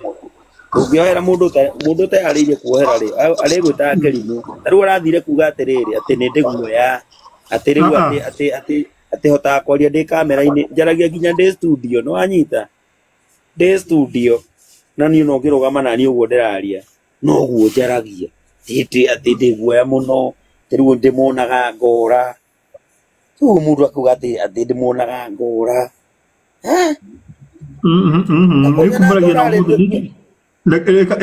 Ũngĩohera mũndũ mũndũ ũteharĩirie kuohera rĩ, arĩgwĩtaga kĩrimũ. Ta rĩu arathire kuga atĩrĩrĩ, atĩ nĩ ndĩ guoya, atĩ rĩu
Ah,
atĩ atĩ atĩ atĩ hotaga kwaria ndĩ kamera-inĩ, njaragia nginya ndĩ studio, nĩ wanyita? Ndĩ studio na niĩ no ngĩrũgama na niĩ ũguo ndĩraria, noguo njaragia. Atĩ atĩ ndĩ guoya mũno, atĩ rĩu ndĩmuonaga ngora. Rĩu mũndũ akauga atĩ atĩ ndĩmuonaga ngora. Eh?
Nĩ
Ndakuonaga
kumũragia na
ngora rĩ,
ũmũthĩ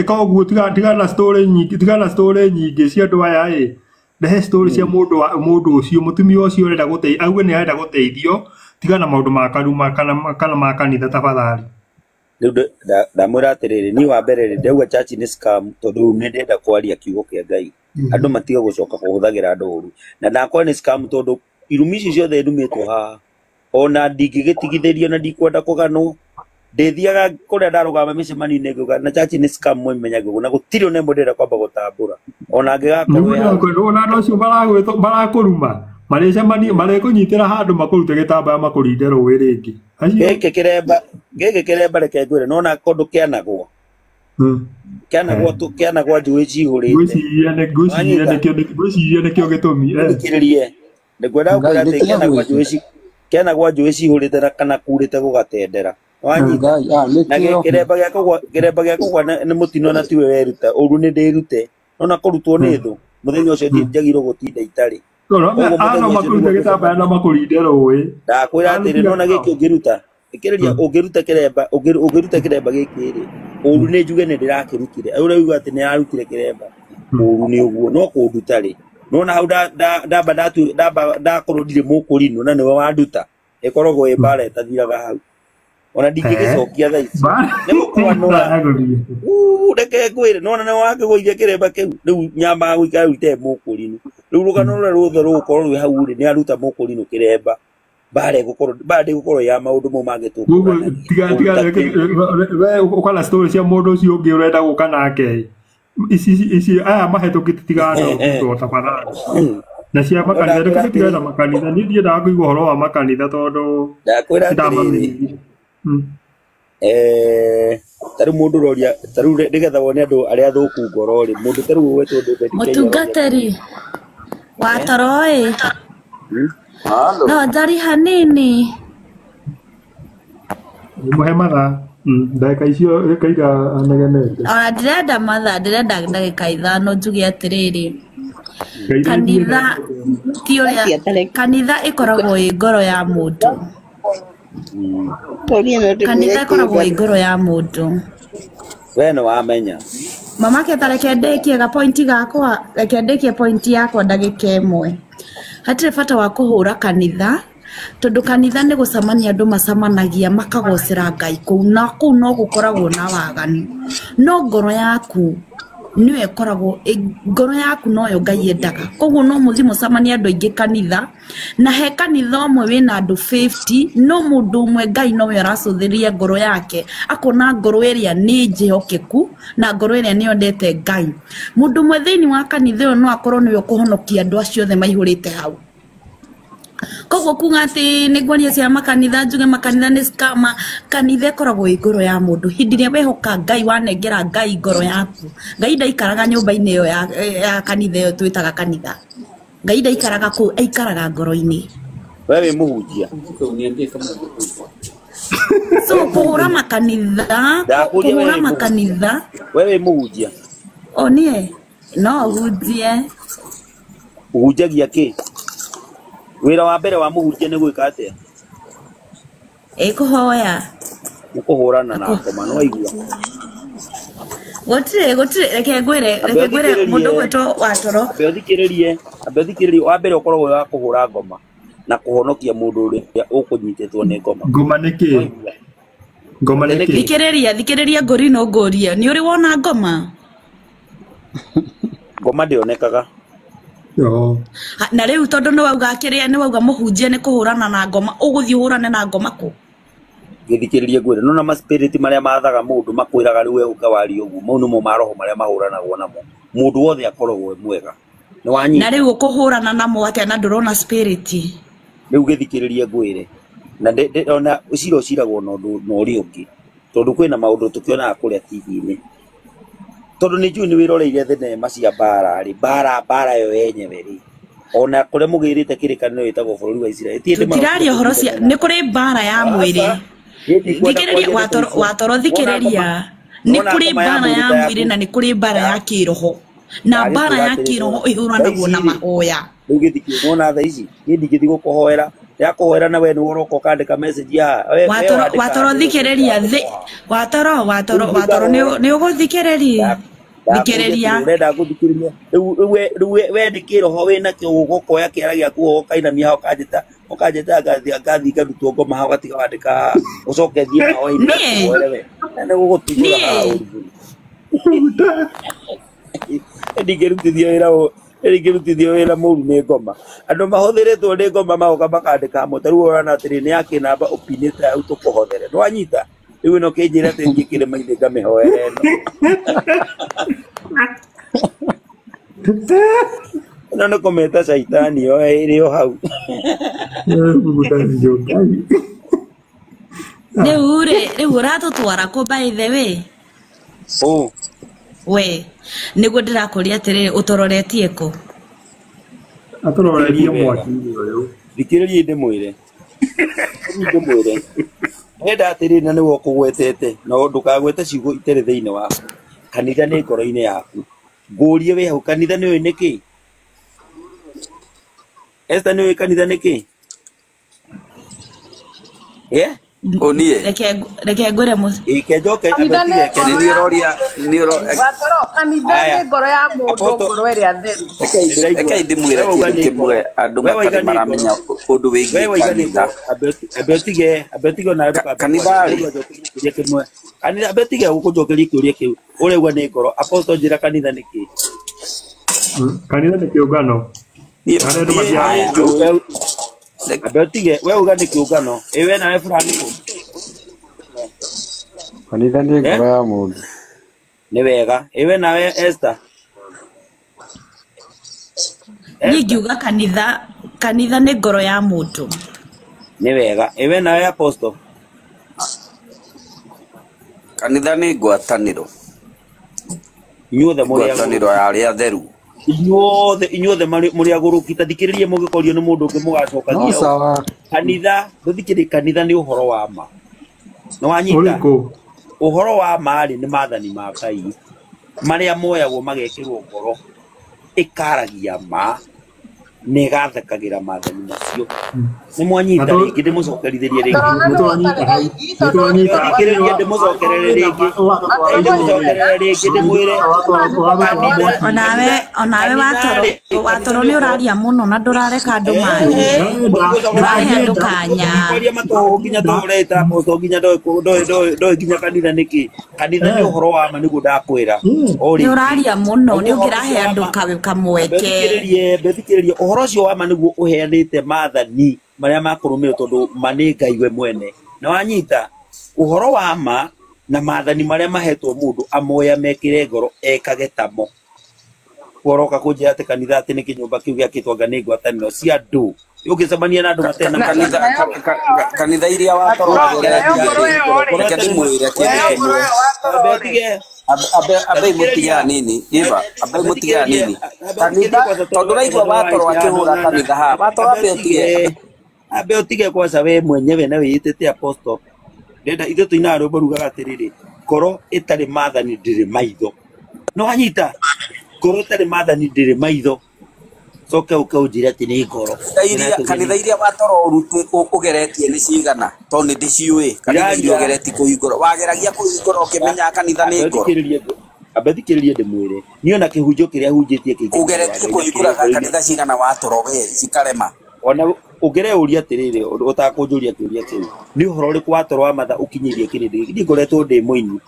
ĩka ũguo tigana na story nyingĩ tigana na story nyingĩ cia andũ aya ĩ rehe story cia mũndũ mũndũ ũcio mũtumia ũcio ũrenda gũteithio auge nĩ arenda gũteithio tigana na maũndũ ma karuma kana ma kanitha tafadhali.
Rĩu ndamwĩra atĩrĩrĩ, niĩ wa mbere rĩ, ndauga church nĩ scam tondũ rĩu nĩ ndĩrenda kwaria kiugo kĩa Ngai. Andũ matige gũcoka kũhũthagĩra andũ ũru. Na ndakora nĩ scam tondũ irumi ici ciothe ndumĩtwo haha, ona ndingĩgĩtigithĩrio na ndikwenda kũganwo. Ndĩthiaga kũrĩa ndarũgama mĩcemanio-inĩ ngauga na church nĩ scam mwĩmenyage ũguo na gũtirĩ ona ĩmwe ndĩrenda kwamba gũtambũra. Ona angĩgakorwo ĩ hau.
Nĩguo andũ acio marakũruma marĩcemania marĩkũnyitĩra handũ makũrute gĩtambaya makũrinde rũĩ rĩngĩ acio.
Gĩkĩ kĩremba gĩkĩ kĩremba reke ngwĩre nona kũndũ kĩanagwo. Kĩanagwo tu kĩanagwo njũĩ cihũrĩte.
Ngwĩciria nĩ ngwĩciria
Wanyita?
nĩkĩo ngwĩciria nĩkĩo gĩtũmi eh.
Thikĩrĩrie. Ngwendaga
Ngai
gũkwĩra
nĩ
atĩ kĩanagwo
kĩagwĩte.
njũĩ kĩanagwo njũĩ cihũrĩte na kana kurĩte gũgatendera. Wanyita?
Ngai ah
Na
nĩkĩo.
kĩremba gĩa kũgwa kĩremba gĩa kũgwa nĩ mũtino na tiwe weruta ũru nĩ ndĩrute. Nona kũrutwo nĩ thũ mũthenya ũcio njagĩrĩirwo gũtinda itarĩ. Koguo
Ano
mũthenya ũcio
makũrute
nĩguo
gĩtambaya na
ngũcemania.
makũrinde rũĩ.
Ndakwĩra atĩrĩ nona gĩkĩ ũngĩruta ĩkĩrĩria ũngĩruta kĩremba ũngĩruta kĩremba gĩkĩ rĩ ũru nĩ njuge nĩ ndĩrakĩrutire ũrĩa uga atĩ nĩ ararutire kĩremba ũru nĩ ũguo no kũnduta rĩ nona hau ndamba ndamba ndakorwo ndirĩ mũkũrinũ na nĩwe wanduta ĩkoragwo ĩ mbara ĩtathiraga hau ona ndingĩgĩcokia thaa ici nĩ gũkwanũra. Reke ngwĩre nona nĩ wakĩgũithia kĩremba kĩu rĩu nyambaga gũikara rĩu itarĩ mũkũrinũ rĩu rũgano rũrĩa ruothe rũgũkorwo rwĩ hau rĩ nĩ aruta mũkũrinũ kĩremba mbara ĩgũkorwo mbara ndĩgũkorwo ya maũndũ mau mangĩ
Koguo
tũkũranagia
tiga tiga
kũruta kĩu.
we ũka na story cia mũndũ ũcio ũngĩ ũrenda gũka nake ici ici aya mahĩtũkĩte tigana na ũrutwo tafadhali na cia
No
makanitha
ndakwĩra
reke tũtigane na
atĩrĩrĩ
makanitha niĩ ndiendaga kũigua ũhoro wa makanitha tondũ
ndakwĩra atĩrĩrĩ
nĩndamamenyire.
Ta rĩu mũndũ ũroria ta rĩu nĩgetha wone andũ arĩa athũku ngoro rĩ mũndũ ta rĩu ũgwetwo David Kenya ũroria
Mũtungatĩri wa
eh?
toro ĩ
Hmm?
no njari hanini.
Mũhe mathaa Ndagĩka icio kaira anegenete.
Ona ndĩrenda mathaa, ndĩrenda ndagĩka 5 njuge atĩrĩrĩ,
Ngai
kanitha ti ũrĩa kanitha ĩkoragwo ĩ ngoro ya mũndũ. Kanitha ĩkoragwo ĩ ngoro ya mũndũ.
We nĩ wamenya.
Mama Ketha, reke ndĩkie ga point gakwa, reke ndĩkie point yakwa ndagĩka ĩmwe. Hatirĩ bata wa kũhũra kanitha, tondũ kanitha nĩ gũcemania andũ macemanagia makagocera Ngai kũu, na kũu no gũkoragwo na waganu. No ngoro yaku nĩyo ĩkoragwo ngoro yaku noyo Ngai endaga. Koguo no mũthiĩ mũcemanie andũ aingĩ kanitha, na he kanitha ũmwe wĩna andũ 50, no mũndũ ũmwe Ngai nowe aracũthĩrĩria ngoro yake, akona ngoro ĩrĩa nĩ njĩhokeku na ngoro ĩrĩa nĩ yendete Ngai. Mũndũ ũmwe thĩinĩ wa kanitha ĩyo no akorwo nĩwe ũkũhonokia andũ acio othe maihũrĩte hau. Koguo kuga atĩ nĩ ngwaria cia makanitha njuge makanitha nĩ scammer, kanitha ĩkoragwo ĩ ngoro ya mũndũ. Hĩndĩ ĩrĩa wehoka Ngai, wanengera Ngai ngoro yaku, Ngai ndaikaraga nyũmba-inĩ ĩyo ya kanitha ĩyo twĩtaga kanitha. Ngai ndaikaraga kũu, aikaraga ngoro-inĩ.
We wĩ mũhunjia.
So kũhũra makanitha,
Ndakũria we
kũhũra
wĩ mũhunjia.
makanitha,
We wĩ mũhunjia.
o niĩ no hunjie.
Ũhunjagia kĩ? Wĩra wa mbere wa mũhunjia nĩ gwĩka atĩa?
Ĩ kũhoya.
Nĩ kũhũrana na ngoma, nĩ waigua?
Gũtirĩ gũtirĩ, reke ngwĩre,
Ambe
reke ngwĩre mũndũ
ũthikĩrĩrie,
ũgwĩtwo Watoro.
ambe ũthikĩrĩrie, ambe ũthikĩrĩrie. Wa mbere ũkoragwo wĩ wa kũhũra ngoma na kũhonokia mũndũ ũrĩa ũkũnyitĩtwo nĩ ngoma.
Ngoma nĩ kĩ?
Waigua?
Ngoma
Atĩ
nĩ
nĩ
kĩ?
kĩ?
Thikĩrĩria, thikĩrĩria ngũri no ngũrie. Nĩ ũrĩ wona ngoma?
Ngoma ndĩonekaga.
Yo.
Na rĩu tondũ nĩ wauga kĩrĩa, nĩ wauga mũhunjia nĩ kũhũrana na ngoma, ũgũthiĩ ũhũrane na ngoma kũ?
Gĩthikĩrĩrie ngwĩre, nona ma spirit marĩa mathaga mũndũ makwĩraga rĩu we ũka warie ũguo, mau nĩmo maroho marĩa mahũranagwo namo. Mũndũ wothe akoragwo e mwega. Nĩ
Na
wanyita?
rĩu ũkũhũrana namo atĩa na ndũrona spirit?
Rĩu gĩthikĩrĩrie ngwĩre. Na ona ũcira ũciragwo na ũndũ na ũrĩa ũngĩ. Tondũ kwĩna maũndũ tũkĩonaga kũrĩa TV-inĩ. Tondũ nĩ njũĩ nĩ wĩroreire thenema cia mbara rĩ, mbara ĩyo yenyewe rĩ, ona kũrĩa mũgĩrĩte kĩrĩkanĩro ĩtagwo bũrũri wa Isiraeli. Ti hĩndĩ marokire
Tũtiraria ũhoro cia
kũnyitana
nĩ kũrĩ mbara ya mwĩrĩ.
Aca, niĩ ndikwenda
Thikĩrĩria
kwaria ndeto
Watoro,
icio.
Watoro
Wona ngoma,
thikĩrĩria. Nĩ
wona
kũrĩ
ngoma ya
mbara
mwĩrĩ
ya
ta
mwĩrĩ
yaku
na nĩ kũrĩ mbara ya kĩroho. Na mbara
ndagĩkwĩra
ya
atĩrĩ,
kĩroho
thaa ici
ĩhũranagwo na
rĩ,
mahoya.
rĩu gĩthikĩ wona thaa ici niĩ ndingĩthiĩ gũkũhoera, ndakũhoera na we nĩwe ũroka ũkandĩka message haha, we
Watoro,
wandĩkaga
Watoro
message
thikĩrĩria
ya
thi
gũkũhoa.
Watoro,
Rĩu
Watoro,
ithuĩ
Watoro
ngahoera
nĩ ũgũthikĩrĩria.
ndakũria
Thikĩrĩria.
atĩrĩ, ũrenda ngũthikĩrĩrie? Rĩu we nĩ kĩroho wĩnakĩo ũgoka kĩara gĩaku ũkainamia hau ũkanjĩta ũkanjĩta ngathiĩ ngarutwo ngoma hau ũgatiga wandĩka haha, ũcoke thiĩ mahoya-inĩ
Niĩ
ngakũhoere we. Na nĩ gũgũtuthũra haha
niĩ
ũru mũno. Ndingĩrutithio wĩra ndingĩrutithio wĩra mũru nĩ ngoma. Andũ mahũthĩrĩtwo nĩ ngoma magoka makandĩka hamwe, ta rĩu ũrona atĩrĩ nĩ ya kĩnamba ũpinĩte hau tũkũhothere. Nĩ wanyita? Rĩu ĩno kĩnjĩra atĩ thiĩ kĩrĩma-inĩ ngamĩhoere ĩno. Ĩno nĩ kũmĩta caitani yo ĩrĩ o hau.
Rĩu rĩ, rĩu ũratũtwara kũ by the way?
Ũ,
We, nĩguo ndĩrakũria atĩrĩrĩ, ũtũroretie kũ?
Atũrorerie
thikĩrĩriai wega.
mwaki-inĩ ũyũ.
Thikĩrĩriai ndĩmwĩre. Thikĩrĩriai ndĩmwĩre. Ndĩrenda atĩrĩrĩ na nĩwe ũkũgwetete, na ndũkagwete ciugo itarĩ thĩinĩ waku. Kanitha nĩ ngoro-inĩ yaku. Ngũrie wĩ hau, kanitha nĩ ũĩ nĩkĩ? Esther nĩ ũĩ kanitha nĩkĩ? Yeah?
Ũniĩ.
Reke ngwĩre
Ĩ, ke njoke ambe
Kanitha
tige
nĩ
ke
ngoro
Nĩ
ya
ũroria,
mũndũ.
nĩ ũro
Watoro, kanitha
Aya,
nĩ ngoro ya mũndũ,
Apostle,
ngoro ĩrĩa theru.
reke ndĩraigua.
Reke ndĩmwĩre
We wauga
kĩndũ
nĩ ngoro.
kĩmwe andũ
We waiga
matarĩ
nĩ ngoro.
maramenya ũndũ
We
wĩgiĩ
waiga nĩ
kanitha.
ngoro. Ambe ũtige, ambe ũtige onawe ndũkambe
Kanitha
kwaria.
rĩ,
Ndĩraigua njokerie kĩũria kĩmwe. Kanitha, ambe ũtige gũkũnjokeria kĩũria kĩu. Ũraigua nĩ ngoro. Apostle, njĩra kanitha nĩ kĩ?
Kanitha nĩ kĩũngano.
niĩ
Harĩa andũ
niĩ
mathiaga
nĩ
kũhoya.
njũĩ
Ambe ũtige, we uga nĩ kĩũngano. Ĩ we nawe Fulani kũ?
Kanitha nĩ
Eh?
ngoro ya mũndũ.
Nĩ wega. Ĩ we nawe Esther?
Niĩ
Esther?
ngiuga kanitha, kanitha nĩ ngoro ya mũndũ.
Nĩ wega. Ĩ we nawe Apostle?
Kanitha nĩ ngwatanĩro,
Inyuothe mũrĩ
ngwatanĩro
agũrũki.
ya arĩa atheru.
Inyuothe mũrĩ agũrũki. Ta thikĩrĩrie mũgĩkorio nĩ mũndũ ũngĩ
No
mũgacokagia ũũ.
sawa.
Kanitha, ndũthikĩrĩrie, kanitha nĩ ũhoro wa ma. Nĩ wanyita?
Ũrĩkũ?
Ũhoro wa ma rĩ nĩ maathani ma Ngai marĩa moyagwo magekĩrwo ngoro ĩkaragia ma na ĩgathekagĩra maathani macio. Nĩ mwanyita rĩngĩ ndĩmũcokerithĩrie rĩngĩ.
Watoro
Nĩ
na
twanyita
nĩ
hau.
ũtarĩ
Nĩ
tondũ
twanyita.
Thikĩrĩria ndĩmũcokerere rĩngĩ. Ndĩmũcokerere rĩngĩ ndĩmwĩre kanitha
Onawe onawe
kanitha
watoro
rĩ kanitha
watoro
nĩ
nĩ
ũhoro
ũraria mũno na ndũrareka andũ marie. Ndũrahe andũ kanya.
Kwaria matũhũhũ nginya tũreta apostle nginya ndoĩ nginya kanitha nĩkĩ. Kanitha nĩ ũhoro wa ma nĩguo ndakwĩra. O
Nĩ
rĩngĩ.
ũraria mũno nĩ
Naguo ũhoro ũcio
ũngĩrahe
wa
andũ
ma
kamweke.
mbethikĩrĩrie mbethikĩrĩrie ũhoro ũcio wa ma nĩguo ũheanĩte maathani marĩa makũrũmĩrĩrwo tondũ ma nĩ Ngai we mwene. Na wanyita ũhoro wa ma na maathani marĩa mahetwo mũndũ amoya mekĩre ngoro ekage tamo. Ũroka kũnjĩra atĩ kanitha atĩ nĩ kĩnyũmba kĩu gĩakĩtwo anga nĩ ngwatanĩro cia andũ. Ũngĩcemania na andũ matarĩ na
na
Kanitha
nayo
kanitha iria watoro
watoro nayo
ageretie
ngoro
rĩ,
ĩyo rĩ
reke ndĩmwĩre kĩndũ
nayo ngoro
kĩmwe.
ĩyo watoro
Ambe
rĩ
ũtige
Ambe mũtige
thikĩrĩria
hanini Eva, ambe
ambe
mũtige
thikĩrĩrie
hanini.
ambe ũthikĩrĩrie
Kanitha
kwanza tondũ
tondũ
we
ũraigua
kwanza
watoro
nĩ
akĩhũra
waici
kanitha haha. Watoro
ambe
ambe ũtige.
ũtige ambe ũtige kwanza we mwenyewe na wĩĩtĩte apostle. Ndenda ithuĩ tũinaga rwĩmbo rugaga atĩrĩrĩ ngoro ĩtarĩ maathani ndĩrĩ maitho. No wanyita ngoro ĩtarĩ maathani ndĩrĩ maitho. Coke ũke ũnjĩre atĩ nĩ ngoro.
Kanitha iria kanitha iria watoro ũgeretie nĩ cigana tondũ nĩ ndĩciũĩ kanitha iria
Ndiraria
ũgeretie kũhingũra wageragia kũhingũra ũkĩmenyaga kanitha nĩ ngoro
ambe thikĩrĩrie ndĩmwĩre niĩ ona kĩhunjio kĩrĩa hunjĩtie kĩingĩ mũndũ wa
ũgeretie
Ngai na
kũhingũra
kĩrĩa ngoro-inĩ
kanitha cigana watoro we cikarema
ona ũngĩreũria atĩrĩrĩ ũtakũnjũria kĩũria kĩu nĩ ũhoro ũrĩkũ watoro wa matha ũkinyĩirie kĩrĩndĩ gĩkĩ? Niĩ ngoretwo ndĩ mũini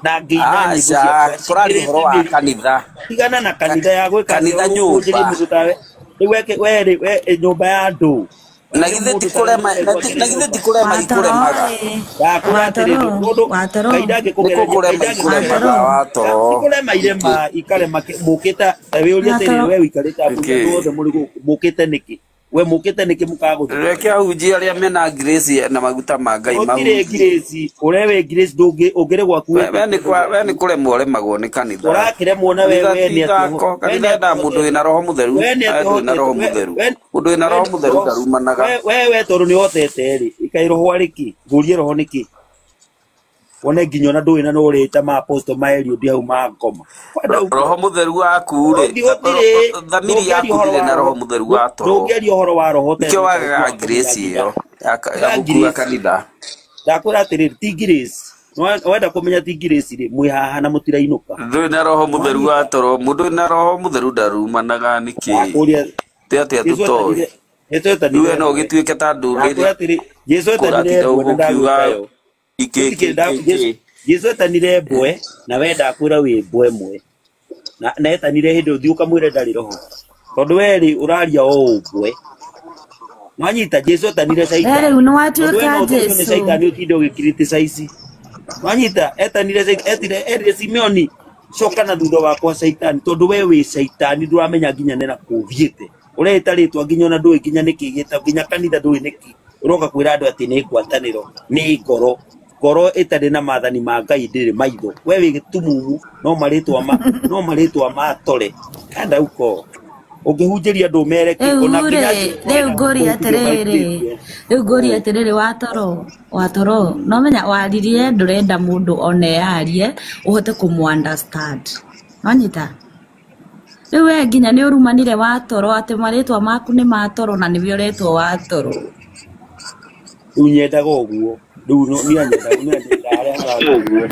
na ngĩina nyĩmbo
aca
ciakwa
tũraria
cingĩrĩte
ũhoro wa
mĩri
kanitha
tigana na kanitha ya gwĩka atĩa
kanitha
ũkũnjĩrie
nyũmba
mũndũ tawe rĩu we rĩ we nyũmba ya andũ
na
rĩu
githĩ
mũndũ
ti
tawe
kũrema
nĩ
na githĩ ti kũrema
Watoro
ikũremaga
ĩ
ndakwĩra atĩrĩrĩ
watoro
mũndũ
watoro
Ngai
nĩ
ndangĩkũgereria Ngai
kũkũrema
ndangĩkũgereria
ikũremaga
watoro
watoro
ti kũrema irema ikarema mũkĩte ta wĩũrie atĩrĩrĩ
watoro
we ũikarĩte hakuhĩ
nĩkĩ
andũ othe mũrĩ gũkũ mũkĩte nĩkĩ we mũkĩte nĩkĩ mũkaga gũthikĩrĩria
reke ahunjia arĩa mena grace na maguta ma Ngai
gũtirĩ
mahunjie
grace ũrĩa wĩ grace ndũngĩ ũngĩrĩ gwaku
we
wĩte
we nĩ
kĩndũ
kwa- we
gwaku
nĩ kũremwo ũremagwo nĩ kanitha
ũrakĩremwo na we
kanitha
we
ti
nĩ atĩ
ithako
we nĩ
kanitha
atĩ
yendaga mũndũ
ũhotete
wĩna roho mũtheru
we nĩ atĩ
andũ wĩna
ũhotete
roho
we
mũtheru
we
mũndũ wĩna
we
roho mũtheru ndarumanaga
we we tondũ nĩ ũhotete rĩ ĩkai roho arĩkĩ ngũrie roho nĩkĩ wone nginya ona ndũĩ na no ũrĩte ma apostle ma Eliud hau ma ngoma kwenda ũguo
roho mũtheru waku rĩ
gũtirĩ
thamiri
ndũngĩaria
yaku
ũhoro
ndĩrĩ
wa
na roho
roho
mũtheru wa toro
ndũngĩaria ũhoro wa roho ũtarĩ
nĩkĩo
na ũtaũku
wagaga
wa kũmenya
grace
nginya
ĩyo ya
tiga
gũkua
grace
kanitha
ndakwĩra atĩrĩrĩ ti grace wenda kũmenya ti grace rĩ mwĩ haha na mũtirainũka
ndũrĩ na roho mũtheru wa
wanyita
toro mũndũ wĩna roho mũtheru ndarumanaga nĩkĩ
ndakũria
tĩ atĩa
Jesu
tũtoĩ
etanire Jesu
rĩu
etanire
we no
mbwe
ũgĩtuĩke ta ndũrĩrĩ
ndakwĩra atĩrĩ Jesu etanire
kũratinda
mbwe na
ũguo
ndagwĩka
ũkiuga
yo
ikĩ
Gũtikĩ
kĩ
nda
kĩ
Jesu
kĩ
Jesu etanire mbwe na we ndakwĩra wĩ mbwe ĩmwe na etanire hĩndĩ ũthiĩ ũkamwĩre ndarĩ roho tondũ we rĩ ũraria o ũmbwe wanyita Jesu etanire
We
caitani
rĩu nĩ
tondũ we
watuĩka
no ũtũmwo nĩ
Jesu.
caitani ũtinde ũgĩkriticize wanyita etanire etire erire Simeoni coka na thutha wakwa caitani tondũ we wĩ caitani ndũramenya nginya nĩ nakũ ũthiĩte ũreĩta rĩtwa nginya ona ndũĩ nginya nĩkĩ gĩta nginya kanitha ndũĩ nĩkĩ ũroka kwĩra andũ atĩ nĩ ngwatanĩro nĩ ngoro ngoro ĩtarĩ na maathani ma Ngai ndĩrĩ maitho we wĩ gĩtumumu no marĩtwa ma no marĩtwa matore kanda uko ũngĩhunjĩria andũ ũmere kĩ
Rĩu
ona
rĩ
nginya acio
rĩu
ũrenda
ngũria
kũhunjĩria
atĩrĩrĩ
ũmahunjĩtie
rĩu ngũria atĩrĩrĩ watoro watoro no menya waririe ndũrenda mũndũ one arie ũhote kũmũ understand wanyita rĩu we nginya nĩ ũrumanire watoro atĩ marĩtwa maku nĩ matoro na nĩwe ũretwo watoro
rĩu nyendaga ũguo rĩu niĩ nyendaga harĩa harakana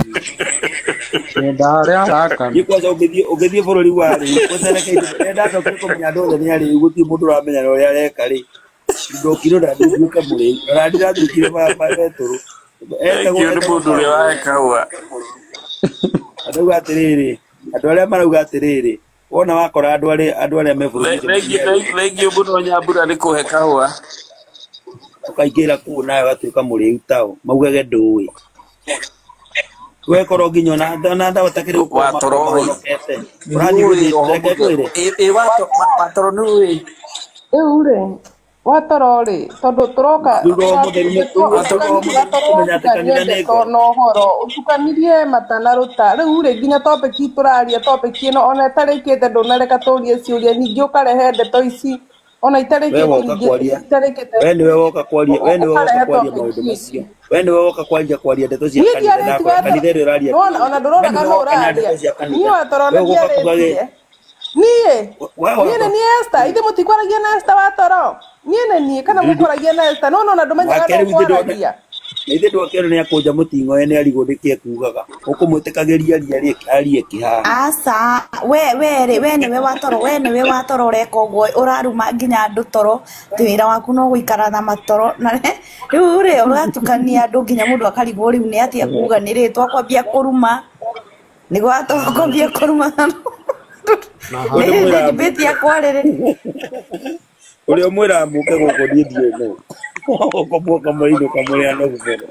Nyenda harĩa harakana.
niĩ kwanza ũngĩthiĩ bũrũri wa rĩu kwanza reke ndacokire kũmenya andũ othe nĩ arĩu gũtirĩ mũndũ ũramenya na ũrĩa areka rĩ ndokire ona nduĩke mũrĩu ona ndĩratuĩkire betũrũ etagwo
Thank you nĩ
etagwo
mũndũ ũrĩa
Paũlũ
wahe kahũa
andauga atĩrĩrĩ andũ arĩa marauga atĩrĩrĩ wona wakora andũ arĩa me bũrũri ũcio
Thank you mũno Nyambura nĩ kũhe kahũa
ũkaingĩra kũu nawe ũgatuĩka mũrĩu tao maugage ndũĩ wekorwo nginya ona ndawa takĩrĩ gũkorwo
watoro ĩ
mahonokete ũrathiĩ
nĩũĩ
gũthiĩ
roho
reke
mũtheru
ngwĩre
ĩ watoro nĩũĩ
Rĩu rĩ watoro rĩ tondũ tũroka
rĩu roho mũtheru nĩ rĩu
watoro
roho mũtheru nĩ
watoro
kũmenya atĩ
watukania
kanitha nĩ
ndeto
ngoro
na ũhoro ũtukanirie mata na rũta rĩu rĩ nginya topic tũraria topic ĩno ona ĩtarĩkĩte ndũnareka tũrie ciũria ningĩ ũkarehe ndeto ici Ona
We
itarĩkĩtie
woka kwaria,
itarĩkĩte
we niwe woka kwaria, we niwe woka
ũkarehe
kwaria
topic
maũndũ
ĩngĩ.
macio. We niwe woka kwaria ndeto cia
Niĩ
kanitha
ndiarĩtie
ndakora
watoro.
kanitha ĩrĩa ũraria
Nĩwona
atĩrĩrĩ.
ona
We
ndũronaga
niwe
nũ
woka na
ũraria.
ndeto cia
Niĩ
kanitha.
watoro
We
ona
ũgoka kuga
ndiarĩtie. Niĩ
we
niĩ nĩ
woka
niĩ Esther, ithe mũtikwaragia na Esther watoro. Niĩ nĩ niĩ kana mũkwaragia na Esther, no ona ndũmenyaga
wake
nũ
rĩu ithe ndona
ũkwaragia.
na ithe ndwakerwo nĩ akũnja mũting'oe nĩ arigwo nĩkĩ ekugaga. Ũkũmwĩtĩkagĩria arie arie kĩ haha.
Aca, we we rĩ, we nĩwe watoro, we nĩwe watoro ũreka ũguo, ũraruma nginya andũ toro, atĩ wĩra waku no gũikara na matoro, na rĩu rĩ, ũratukania andũ nginya mũndũ akarigwo rĩu nĩ atĩa kuga nĩ rĩtwa kwambia kũruma, nĩguo watoro kwambia kũruma
Na
Ũyũ
nĩ
nĩ mwĩraga
debate ya kwarĩrĩria.
ũrĩa ũmwĩraga mũke gũkũ niĩ ndiũĩ nũ. Ũkũmuoka mũinũka mũrĩ anogu mũno.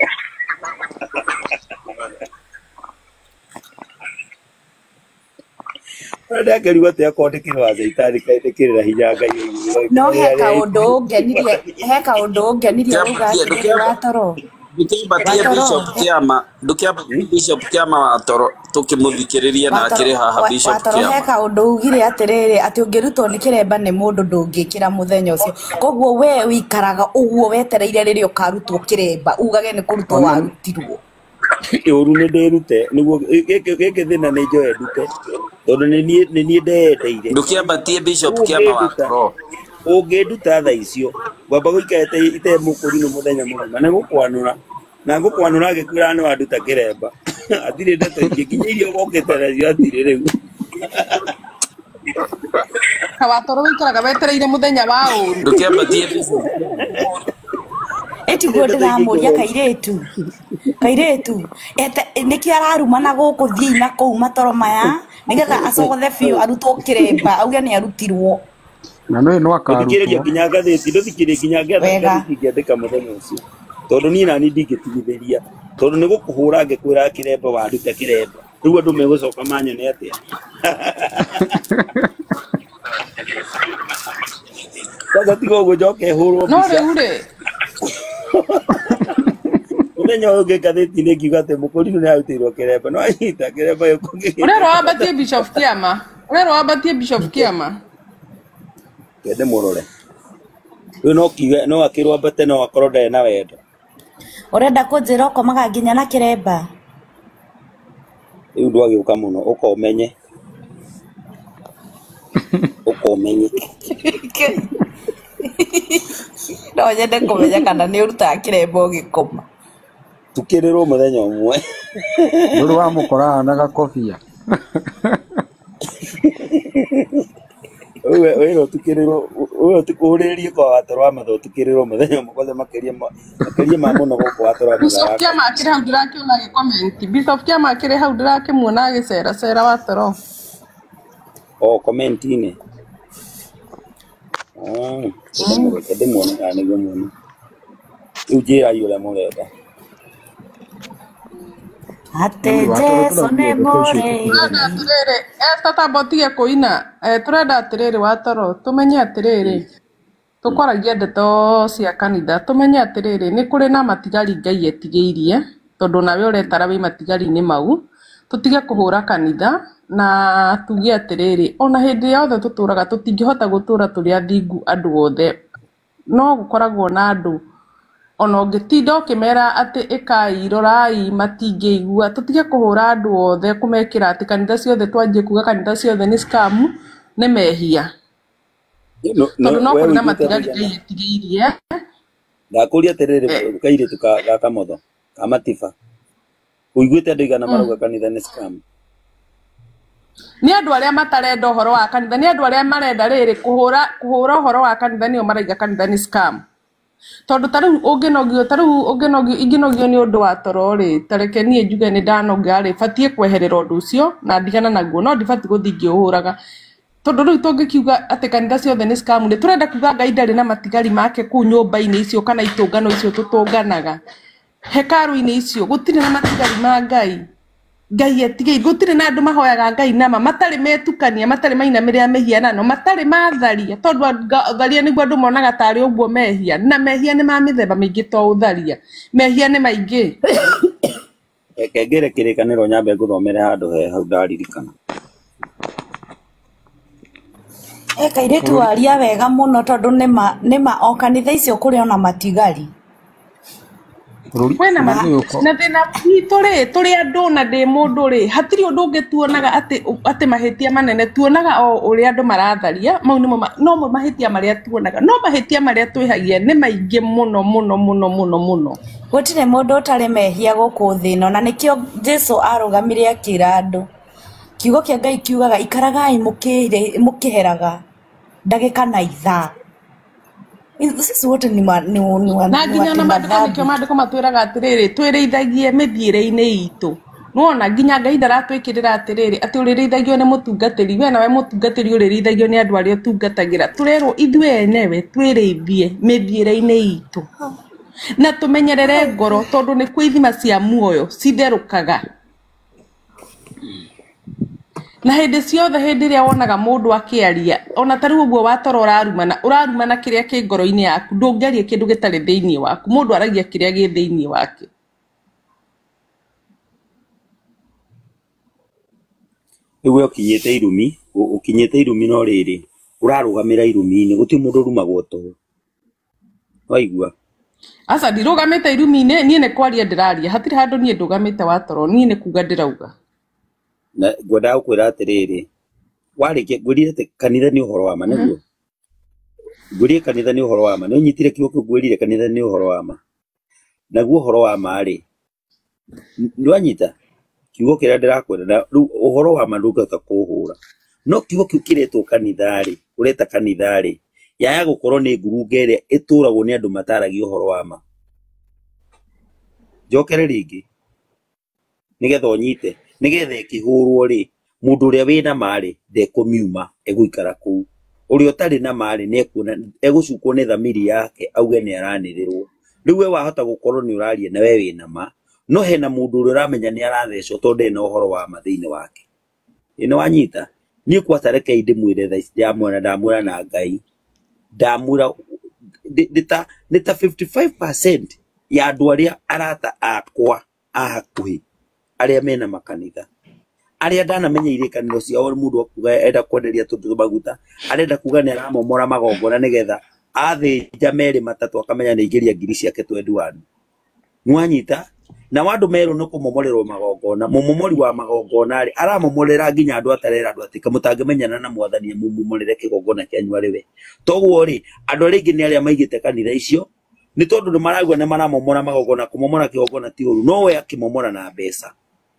Ũrĩa ndakĩrigwo atĩ akorwo ndĩkĩrĩ wa caitani kaĩ ndĩkĩrĩ na hinya Ngai ũiguaga
No he
rĩrĩa
kaũndũ ũngenirie, he kaũndũ ũngenirie uga atĩrĩrĩ watoro,
Ndũkĩambatie
watoro,
Bishop Kĩama, ndũkĩambatie Bishop Kĩama watoro tũkĩmũthikĩrĩria na
watoro
akĩrĩ haha Bishop
watoro he
Kĩama.
kaũndũ ugire atĩrĩrĩ atĩ ũngĩrutwo nĩ kĩremba nĩ mũndũ ndũngĩkĩra mũthenya ũcio koguo we ũikaraga ũguo wetereire rĩrĩa ũkarutwo kĩremba ugage nĩ kũrutwo
ona
warutirwo.
Ũru nĩ ndĩrute nĩguo gĩkĩ thĩna nĩ njoe ndute tondũ nĩ niĩ ndeyendeire.
Ndũkĩambatie Bishop
Rĩu
Kĩama
ũngĩnduta
watoro.
ũngĩnduta thaa icio ngwamba gũikara ite mũkũrinũ mũthenya mũgima nĩ gũkwanũra na ngũkwanũra ngĩkwĩra nĩ wanduta kĩremba hatirĩ ndeto ingĩ nginya iria ũgokĩte nacio hatirĩ rĩu.
Watoro ũikaraga wetereire mũthenya wa ũru.
Ndũkĩambatie Bishop.
Ĩtiguo
Hatirĩ ndeto ingĩ
ndĩramũria
ingĩgwo
kairĩtu kairĩtu nĩkĩo ararumana gũkũ thiĩ na kũu matoro maya nĩgetha acogothe biũ arutwo kĩremba auge nĩ arutirwo
na nĩ no
ndũthikĩrĩria
akarutwo.
nginya ngathĩti ndũthikĩrĩria nginya
wega.
ngathĩti ingĩandĩka mũthenya ũcio tondũ niĩ nani ndingĩtigithĩria tondũ nĩ gũkũhũra ngĩkwĩra kĩremba wanduta kĩremba rĩu andũ megũcoka manyone atĩa. Kwanza tiga ũguo njoke hũrwo
No
mbica
rĩu rĩ,
mũthenya ũyũ ũngĩ ngathĩti-inĩ ngiuga atĩ mũkũrinũ nĩ arutĩirwo kĩremba no anyita kĩremba gĩkũ
ũrerwo wambatie Bishop Kĩama. Ũrerwo wambatie Bishop Kĩama.
Kende mũrore rĩu no kiuge no akĩrwo ambate no akorwo ndarĩ na wendo.
Ũrenda kũnjĩra ũkomaga nginya na kĩremba?
Rĩu ndwagĩũka mũno ũka ũmenye ũka ũmenye.
No nyende kũmenya kana nĩ ũrutaga kĩremba ũgĩkoma.
Tukĩrĩrwo mũthenya ũmwe.
Ndũrĩ wamũkora na gakobia.
Wĩra ũtukĩrĩrwo wĩra ũhũrĩrĩrie kwa watoro wa matha ũtukĩrĩrwo mũthenya ũmwe kwanza makĩria ma mũno gũkũ watoro wa matha
Bishop
wa
Kĩama akĩrĩ hau ndĩrakĩona agĩcomment. Bishop Kĩama akĩrĩ hau ndĩrakĩmuona agĩcera cera watoro.
o comment-inĩ. Reke ndĩmuone kana nĩguo muone. Rĩu njĩrai ũrĩa mũrenda.
Atĩ
Rĩu watoro
Jesũ nĩ
tũraugire ndeto icio
mũrĩithi.
Tũrenda atĩrĩrĩ, Esther tamba ũtige kũina. Tũrenda atĩrĩrĩ watoro, tũmenye atĩrĩrĩ, tũkwaragia ndeto cia kanitha, tũmenye atĩrĩrĩ, nĩ kũrĩ na matigari Ngai etigĩirie, tondũ nawe ũretara wĩ matigari-inĩ mau, tũtige kũhũra kanitha, na tuge atĩrĩrĩ, ona hĩndĩ yothe tũtũraga tũtingĩhota gũtũra tũrĩ athingu andũ othe, no gũkoragwo na andũ ona ũngĩtinda ũkĩmera atĩ ĩkai rorai matingĩigua tũtige kũhũra andũ othe kũmekĩra atĩ kanitha ciothe twanjie kuga kanitha ciothe nĩ scam nĩ mehia tondũ no
We
kũrĩ na
ũiguĩte
matigari
mũigana
Ngai etigĩirie.
Ndakũria atĩrĩrĩ kairĩtu ga kamotho ka matiba ũiguĩte andũ aigana marauga kanitha nĩ scam?
Nĩ andũ arĩa matarenda ũhoro wa kanitha, nĩ andũ arĩa marenda rĩrĩ kũhũra ũhoro wa kanitha nĩo maraiga kanitha nĩ scam. Tondũ ta rĩu ũngĩnogio ta rĩu ũngĩnogio ingĩnogio nĩ ũndũ wa toro rĩ, ta reke niĩ njuge nĩ ndanoga rĩ, batiĩ kweherera ũndũ ũcio na ndigana naguo, no ndibatiĩ gũthiĩ ngĩũhũraga. Tondũ rĩu tũngĩkiuga atĩ kanitha ciothe nĩ scam rĩ, tũrenda kuga Ngai ndarĩ na matigari make kũu nyũmba-inĩ icio kana itũngano icio tũtũnganaga. Hekarũ-inĩ icio gũtirĩ na matigari ma Ngai. Ngai etigĩire gũtirĩ na andũ mahoyaga Ngai nama matarĩ metukania matarĩ mainamĩrĩra mĩhianano matarĩ matharia tondũ ũtharia nĩguo andũ monaga tarĩ ũguo mehia na mehia nĩ ma mĩthemba mĩingĩ to ũtharia mehia nĩ maingĩ.
Reke ngĩre kĩrĩkanĩro nyambe ngũthomere handũ he hau ndaririkana.
E kairĩtu waria wega mũno tondũ nĩma nĩma o kanitha icio kũrĩ ona matigari.
Bũrũri
Kwĩna
bũrũri
ma
ũyũ ũko
na thĩna witũ rĩ, tũrĩ andũ na ndĩ mũndũ rĩ, hatirĩ ũndũ ũngĩ tuonaga atĩ mahĩtia manene tuonaga o ũrĩa andũ maratharia, mau nĩmo nomo mahĩtia marĩa tuonaga, no mahĩtia marĩa twĩhagia nĩ maingĩ mũno mũno mũno mũno mũno.
Gũtirĩ mũndũ ũtarĩ mehia gũkũ thĩ ĩno na nĩkĩo Jesu arũgamire akĩra andũ. Kiugo kĩa Ngai kiugaga ikaragai mũkĩheraga ndagĩka na ithaa. Sisi wote ni ma, ni, ni, wa,
Na
ni
nginya ona
watenda
maandĩko nĩkĩo
dhambi.
maandĩko matwĩraga atĩrĩrĩ, twĩrĩithagie mĩthiĩre-inĩ itũ. Nĩwona nginya Ngai ndaratwĩkĩrĩra atĩrĩrĩ, atĩ ũrĩrĩithagio nĩ mũtungatĩri, we nawe mũtungatĩri ũrĩrĩithagio nĩ andũ arĩa ũtungatagĩra. Tũrerwo ithuĩ enyewe twĩrĩithie mĩthiĩre-inĩ itũ na tũmenyerere ngoro tondũ nĩkuo ithima cia muoyo citherũkaga. Na hĩndĩ ciothe hĩndĩ ĩrĩa wonaga mũndũ akĩaria, ona ta rĩu ũguo watoro ũrarumana, ũrarumana kĩrĩa kĩ ngoro-inĩ yaku, ndũngĩaria kĩndũ gĩtarĩ thĩinĩ waku. Mũndũ aragia kĩrĩa gĩ thĩinĩ wake.
Rĩu we ũkinyĩte irumi, ũkinyĩte irumi no rĩrĩ, ũrarũgamĩra irumi-inĩ, gũtirĩ mũndũ ũrumagwo tũhũ. Waigua?
Aca ndirũgamĩte irumi-inĩ, niĩ nĩ kwaria ndĩraria, hatirĩ handũ niĩ ndũgamĩte watoro, niĩ nĩ kuga ndĩrauga.
Na ngwendaga gũkwĩra atĩrĩrĩ, warĩkia ngwĩrire atĩ kanitha nĩ ũhoro wa ma nĩguo? Ngwĩrire kanitha nĩ ũhoro wa ma, nĩ ũnyitire kiugo kĩu ngwĩrire kanitha nĩ ũhoro wa ma. Naguo ũhoro wa ma rĩ, nĩ wanyita kiugo kĩrĩa ndĩrakwĩra, na rĩu ũhoro wa ma ndũngĩhota kũũhũra. No kiugo kĩu kĩretwo kanitha rĩ, ũreta kanitha rĩ, yaya gũkorwo nĩ ngurunga ĩrĩa ĩtũragwo nĩ andũ mataragia ũhoro wa ma. Njokere rĩngĩ nĩgetha ũnyite, nĩgetha ĩkĩhũrwo rĩ, mũndũ ũrĩa wĩna ma rĩ, ndekũmiuma, egũikara kũu. Ũrĩa ũtarĩ na ma rĩ, nĩekuona egũcukwo nĩ thamiri yake auge nĩ aranĩrĩrwo. Rĩu we wahota gũkorwo nĩ ũraria na we wĩna ma, no hena mũndũ ũrĩa ũramenya nĩ arathecwo tondũ ndarĩ na ũhoro wa ma thĩinĩ wake. Ĩ nĩ wanyita? Niĩ kwata rekei ndĩmwĩre thaa ici ndamwĩra ndamwĩra na Ngai, ndamwĩra nĩ ta 55% ya andũ arĩa arata akwa a hakuhĩ arĩa mena makanitha, arĩa ndanamenya irĩkanĩro ciao, mũndũ akuga enda kwenderia tũndũ maguta, arenda kuga nĩ aramomora magongona nĩgetha athĩnja merĩ matatũ akamenya nĩ aingĩria ngiri ciake 21. Nĩwanyita? Na andũ merwo nĩ kũmomorerwo magongona, mũmomori wa magongona rĩ, aramomorera nginya andũ atarera andũ atĩ mũtangĩmenyana na mwathani mũmomorere kĩgongona kĩanyu arĩ we. Toguo rĩ, andũ arĩa aingĩ nĩ arĩa maigĩte kanitha icio, nĩ tondũ nĩ maragua nĩ maramomora magongona, kũmomora kĩgongona ti ũru, no we akĩmomora na mbeca.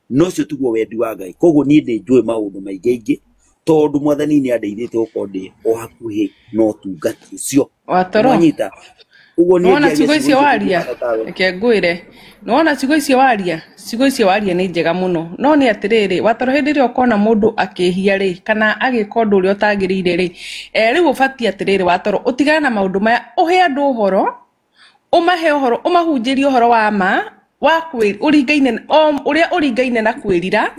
No ũcio tiguo wendi wa Ngai. Koguo niĩ nĩ njũĩ maũndũ maingĩ aingĩ, tondũ mwathani nĩ andeithĩtie gũkorwo ndĩ o hakuhĩ na ũtungati ũcio.
Watoro
Nĩwanyita? Ũguo niĩ
nĩwona
ngĩaria
ciugo
ciugo
icio
icio
waria,
ndingĩhana tawe.
reke ngwĩre, nĩwona ciugo icio waria, ciugo icio waria nĩ njega mũno, no nĩ atĩrĩrĩ, watoro hĩndĩ ĩrĩa ũkona mũndũ akĩhia rĩ, kana agĩka ũndũ ũrĩa ũtagĩrĩire rĩ, rĩu ũbatiĩ atĩrĩrĩ watoro, ũtigane na maũndũ maya, ũhe andũ ũhoro, ũmahe ũhoro, ũmahunjĩrie ũhoro wa ma, wa ũringaine o ũrĩa ũringaine na kwĩrira,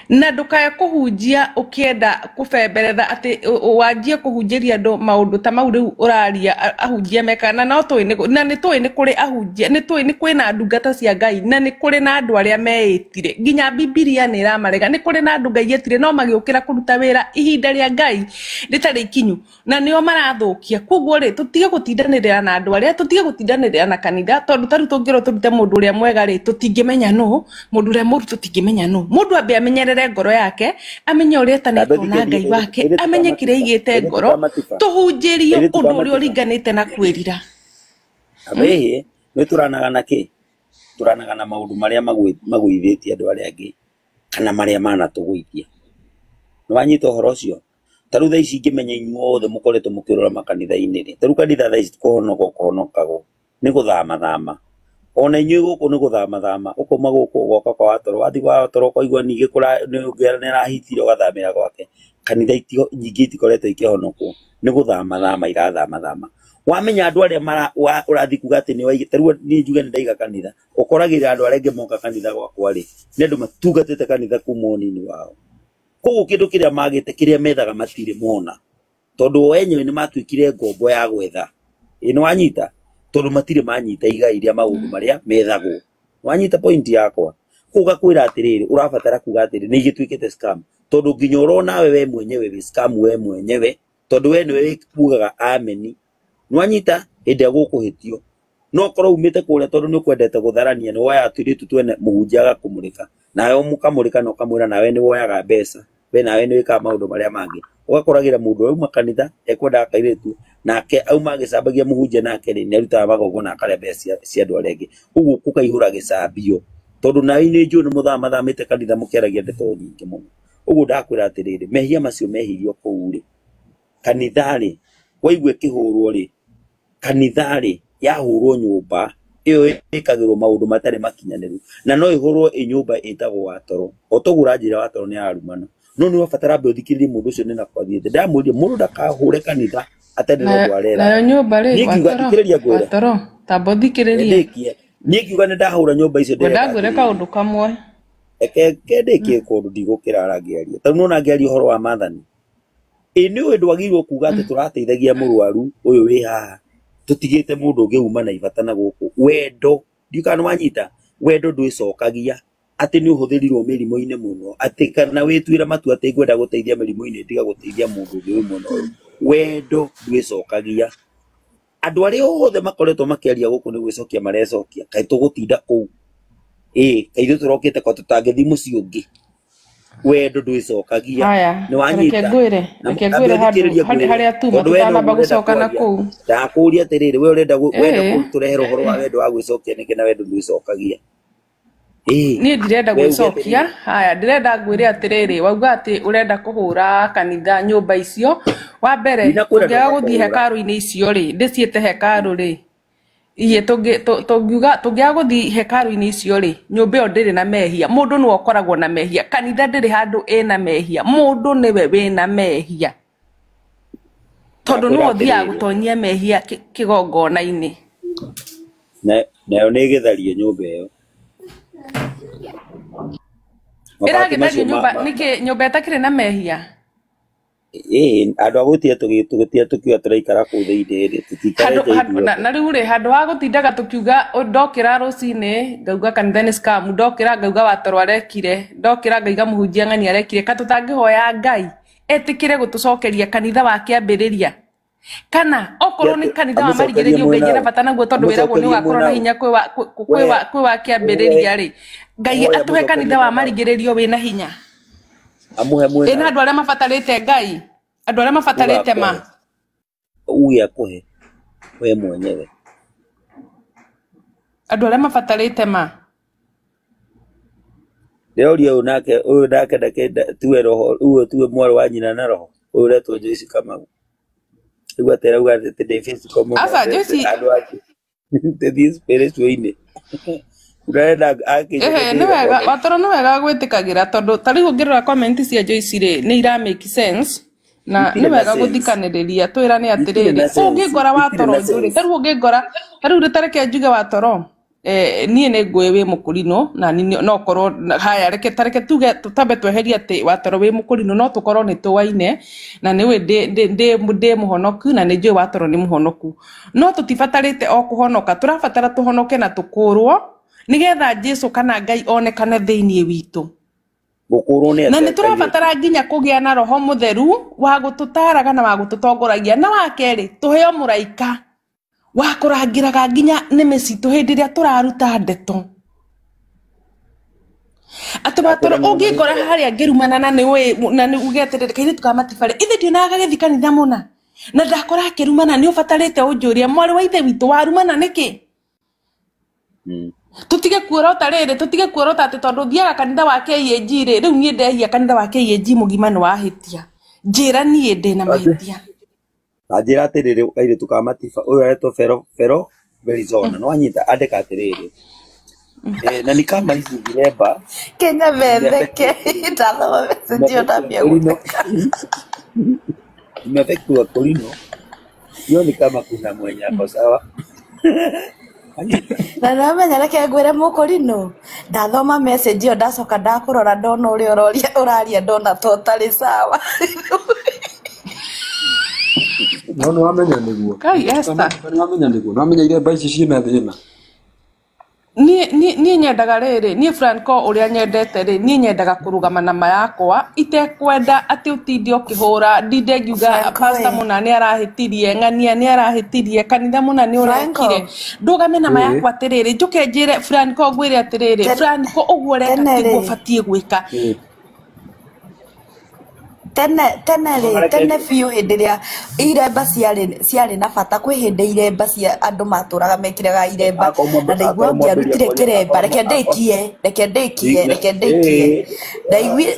na ndũkae kũhunjia ũkĩenda kũbemberetha atĩ wanjie kũhunjĩria andũ maũndũ ta mau rĩu ũraria ahunjia mekaga, na no tũĩ na nĩ tũĩ nĩ kũrĩ ahunjia, nĩ tũĩ nĩ kwĩna ndungata cia Ngai, na nĩ kũrĩ na andũ arĩa meĩtire, nginya Bibilia nĩ ĩramarega, nĩ kũrĩ na andũ Ngai etire no magĩũkĩra kũruta wĩra ihinda rĩa Ngai rĩtarĩ ikinyu, na nĩo marathũkia. Koguo rĩ, tũtige gũtindanĩrĩra na andũ arĩa, tũtige gũtindanĩrĩra na kanitha, tondũ ta rĩu tũngĩrwo tũrute mũndũ ũrĩa mwega rĩ, tũtingĩmenya nũ, mũndũ ũrĩa mũru tũtingĩmenya nũ. Mũndũ ambe amenyerere ngoro yake, amenye ũrĩa etanĩtwo na Ngai wake,
Airĩtu
amenye
a
kĩrĩa
Matiba,
aigĩte
airĩtu
ngoro,
a Matiba,
tũhunjĩrio
airĩtu a
ũndũ ũrĩa
Matiba.
ũringanĩte na kwĩrira.
Abĩhĩ, nĩ tũranagana kĩ? Tũranagana maũndũ marĩa magũithĩtie andũ arĩa angĩ, kana marĩa manatũgũithia. Nĩ wanyita ũhoro ũcio? Ta rĩu thaa ici ingĩmenya inyuothe mũkoretwo mũkĩrora makanitha-inĩ rĩ, ta rĩu kanitha thaa ici kũhonoka kũhonokagwo nĩ gũthamathama. Ona inyuĩ gũkũ nĩ gũthamathama, ũkauma gũkũ ũgoka kwa watoro, wathiĩ kwa watoro ũkaigua ningĩ nĩ arahitire ũgathamĩra gwake. Kanitha nyingĩ itikoretwo ikĩhonokwo, nĩ gũthamathama irathamathama. Wamenya andũ arĩa ũrathiĩ kuga atĩ nĩ waigĩte, ta rĩu niĩ njuge nĩ ndaiga kanitha, ũkoragĩrĩra andũ arĩa angĩ moka kanitha gwakwa rĩ, nĩ andũ matungatĩte kanitha kuma ũnini wao. Koguo kĩndũ kĩrĩa magĩte kĩrĩa methaga matirĩ mona, tondũ o enyewe nĩ matuĩkire ngombo ya gwetha. Ĩ nĩ wanyita? Tondũ matirĩ manyita igai rĩa maũndũ marĩa methagwo. Wanyita point yakwa? Ũgakwĩra atĩrĩrĩ, ũrabatara kuga atĩrĩ nĩ igĩtuĩkĩte scam, tondũ nginya ũrona we mwenyewe wĩ scam we mwenyewe, tondũ we nĩwe ugaga ameni. Nĩwanyita hĩndĩ ĩrĩa gũkũhĩtio. No korwo umĩte kũrĩa tondũ nĩ ũkwendete gũtharania, nĩ woyaga tũirĩtu twene mũhunjia agakũmũrĩka, nawe mũkamũrĩka na ũkamwĩra nawe nĩ woyaga mbeca, we nawe nĩ wĩkaga maũndũ marĩa mangĩ. Ũgakoragĩra mũndũ auma kanitha ekwendaga kairĩtu, nake auma agĩcambagia mũhunjia, nake rĩ nĩ arutaga magongona akarĩa mbeca cia andũ arĩa angĩ. Ũguo gũkaihũra gĩcambio, tondũ nawe nĩ njũĩ nĩ mũthamathamĩte kanitha mũkĩaragia ndeto nyingĩ mũno. Ũguo ndakwĩra atĩrĩrĩ, mehia macio mehirio kũu rĩ, kanitha rĩ, waigua ĩkĩhũrwo rĩ, kanitha rĩ yahũrwo nyũmba ĩyo ĩkagĩrwo maũndũ matarĩ makinyanĩru, na no ĩhũrwo ĩ nyũmba ĩtagwo watoro. O toguo ũranjĩra watoro nĩ ararumana, no nĩ ũrabatara ambe ũthikĩrĩrie mũndũ ũcio nĩ nakũ athiĩte. Ndamwĩrire mũndũ ndakahũre kanitha atarĩ na ũndũ arera.
Nayo nyũmba rĩ,
Niĩ ngiuga
watoro,
thikĩrĩria ngwĩre,
watoro, tamba ũthikĩrĩrie.
ndĩkie. Niĩ ngiuga nĩ ndahũra nyũmba icio
Ngwenda
ndĩreka
ngwĩre
atĩrĩrĩ,
kaũndũ kamwe.
reke ndĩkie kũndũ ndigũkĩrara ngĩaria. Tondũ nĩwona ngĩaria ũhoro wa maathani, ĩ nĩ ũĩ ndwagĩrĩirwo kuga atĩ tũrateithagia mũrwaru ũyũ wĩ haha, tũtigĩte mũndũ ũngĩ uma na ibata na gũkũ. Wendo, ndiũĩ kana nĩwanyita, wendo ndwĩcokagia atĩ nĩ ũhũthĩrirwo mĩrimũ-inĩ mũno, atĩ kana wĩtuĩre matua atĩ ngwenda gũteithia mĩrimũ-inĩ ndiga gũteithia mũndũ ũngĩ wĩ mwena ũyũ. Wendo ndwĩcokagia. Andũ arĩa othe makoretwo makĩaria gũkũ nĩ gwĩcokia marecokia, kaĩ tũgũtinda kũu? Ĩ kaĩ ithuĩ tũrokĩte kwa tũtangĩthiĩ mũciĩ ũngĩ? Wendo ndwĩcokagia.
Haya,
Nĩ
reke
wanyita?
ngwĩre,
Na
reke
ambe
ngwĩre handũ
ũthikĩrĩrie ngwĩre,
harĩa tuma
tondũ we no
tũtanamba
ũguo ũrenda
gũcoka na
kwaria.
kũu.
Ndakũria atĩrĩrĩ, we ũrenda wenda
Ĩĩ.
kũtũrehera ũhoro wa wendo wa gwĩcokia nĩkĩ na wendo ndwĩcokagia? Ĩĩ,
Niĩ ndirenda
we uge
gwĩcokia.
atĩrĩrĩ,
Haya, ndĩrenda ngwĩre atĩrĩrĩ, wauga atĩ ũrenda kũhũra kanitha nyũmba icio. Wa mbere,
ndinakwĩra
tũngĩaga
ndũrenda
gũthiĩ
kũhũra.
hekarũ-inĩ icio rĩ, ndĩciĩte hekarũ rĩ, iye tũngiuga tũngĩaga gũthiĩ hekarũ-inĩ icio rĩ, nyũmba ĩyo ndĩrĩ na mehia. Mũndũ nĩwe ũkoragwo na mehia. Kanitha ndĩrĩ handũ ĩna mehia. Mũndũ nĩwe wĩna mehia, tondũ
Ndakwĩra
nĩwe ũthiaga
atĩrĩrĩ,
gũtonyia mehia kĩgongona-inĩ.
Nayo nĩ ĩgĩthario nyũmba ĩyo. Mabati
Ĩragĩthario
macio
nyũmba nĩkĩ? Nyũmba ĩtakĩrĩ na mehia?
Ĩĩ, andũ a gũtia tũgĩtia tũkiuga tũraikara kũu thĩinĩ rĩ, tũtiikarĩte ithuothe.
Na rĩu rĩ, handũ ha gũtindaga tũkiuga ndokĩra rũcinĩ ngauga kanitha nĩ scam, ndokĩra ngauga watoro arekire, ndokĩra ngauga mũhunjia ng'ani arekire, ka tũtangĩhoya Ngai etĩkĩre gũtũcokeria kanitha wa kĩambĩrĩria, kana okorwo nĩ kanitha wa
Amũcokerie
marigĩrĩrio Ngai
mwena
ena
ũ?
bata naguo, tondũ wĩragwo nĩ
Amũcokerie
ũgakorwo na
mwena ũ?
hinya
We
kwĩ wa kĩambĩrĩria rĩ, Ngai
hoya
atũhe
amũcokerie
kanitha wa
mwena ũ?
marigĩrĩrio wĩna hinya,
Amũhe
ĩna
mwena ũ?
andũ arĩa mabatarĩte Ngai, andũ arĩa
Uga
mabatarĩte ma.
akũhe, uge akũhe we mwenyewe.
Andũ arĩa mabatarĩte ma.
Ndĩroria ũyũ nake tuwe roho, ũyũ tuwe mwarĩ wa nyina na roho, ũyũ ũretwo Joyce Kamau. Rĩu atĩ arauga atĩ ndĩ physical mũno,
Aca Joyce,
andũ ake tũthiĩ spiritual-inĩ. Ũrenda akĩnjĩre
ehe,
ndĩ
nĩ wega
roho.
watoro, nĩ wega gwĩtĩkagĩra, tondũ ta rĩu ũngĩrora comment cia Joyce rĩ, nĩ ira make sense, na nĩ
Itirĩ na
wega
sense.
gũthikanĩrĩria twĩrane
Itirĩ
atĩrĩrĩ,
na sense.
ũngĩngora
Itirĩ
watoro
na
njũrĩ,
sense.
ta rĩu ũngĩngora ta rĩu tareke njuge watoro, niĩ nĩ ngũĩ wĩ mũkũrinũ na niĩ no korwo haya, reke tareke tuge tũtambe tweherie atĩ watoro wĩ mũkũrinũ, no tũkorwo nĩ tũwaine na nĩ ũĩ ndĩ mũhonoku na nĩ njũĩ watoro nĩ mũhonoku, no tũtibatarĩte o kũhonoka, tũrabatara tũhonoke na tũkũrwo nĩgetha Jesu kana Ngai onekane thĩinĩ witũ.
Gũkũrwo nĩ
Na
atĩa
nĩ tũrabatara
kairĩtu?
nginya kũgĩa na roho mũtheru wa gũtũtaraga na wa gũtũtongoragia, na wa kerĩ tũheo mũraika wa kũrangĩraga nginya nĩmĩ citũ hĩndĩ ĩrĩa tũraruta ndeto. Atĩ
Ndakwĩra
watoro
nĩ
ũngĩngora harĩa ngĩrumana na nĩ ũĩ na nĩ uge atĩrĩrĩ, kairĩtu ka matibarĩ ithe ndionaga gagĩthiĩ kanitha mũna na ndakora akĩrumana, nĩ ũbatarĩte ũnjũrie mwarĩ wa ithe witũ warumana nĩkĩ? Tũtige kuorota rĩrĩ, tũtige kuorota atĩ tondũ thiaga kanitha wa KAG rĩ, rĩu niĩ ndehia kanitha wa KAG mũgima nĩ wahĩtia. Njĩra niĩ ndĩna mahĩtia.
Anjĩra atĩrĩrĩ, kairĩtu ka matiba ũyũ aretwo Fero Fero Verizona, nĩ wanyita? Andĩka atĩrĩrĩ, na ni kama hizi viremba
Kenya metheke ndathoma message ĩyo ndambia gũtheka.
Imefektiwa Korino, hiyo ni kama kuna mwenye ako sawa.
Na nĩwamenya, reke ngwĩre mũkũrinũ, ndathoma message ĩyo ndacoka ndakũrora ndona ũrĩa ũroria ũraria ndona ta ũtarĩ sawa.
No nĩ wamenya nĩguo.
Kai Esther.
Nĩ wamenya nĩguo. Nĩ wamenya iremba ici ciĩna thĩna.
Niĩ nyendaga rĩrĩ, niĩ Franco ũrĩa nyendete rĩ, niĩ nyendaga kũrũgama na ma yakwa itekwenda atĩ ũtinde ũkĩhũra ndinde ngiuga
Franco
pastor
ĩ.
mũna nĩ arahĩtirie, ng'ania nĩ arahĩtirie, kanitha mũna nĩ
Franco.
ũrekire. Ndũgame na ma
Ĩĩ.
yakwa atĩrĩrĩ, njũke njĩre Franco ngwĩre atĩrĩrĩ, Franco ũguo ũreka
Tene
tiguo
rĩ.
ũbatiĩ gwĩka.
Tene tene rĩ, tene biũ hĩndĩ ĩrĩa iremba ciarĩ na bata, kwĩ hĩndĩ iremba cia andũ matũraga mekĩraga iremba, na ndaigua ũngĩarutire kĩremba, reke ndĩkie, reke ndĩkie, reke ndĩkie,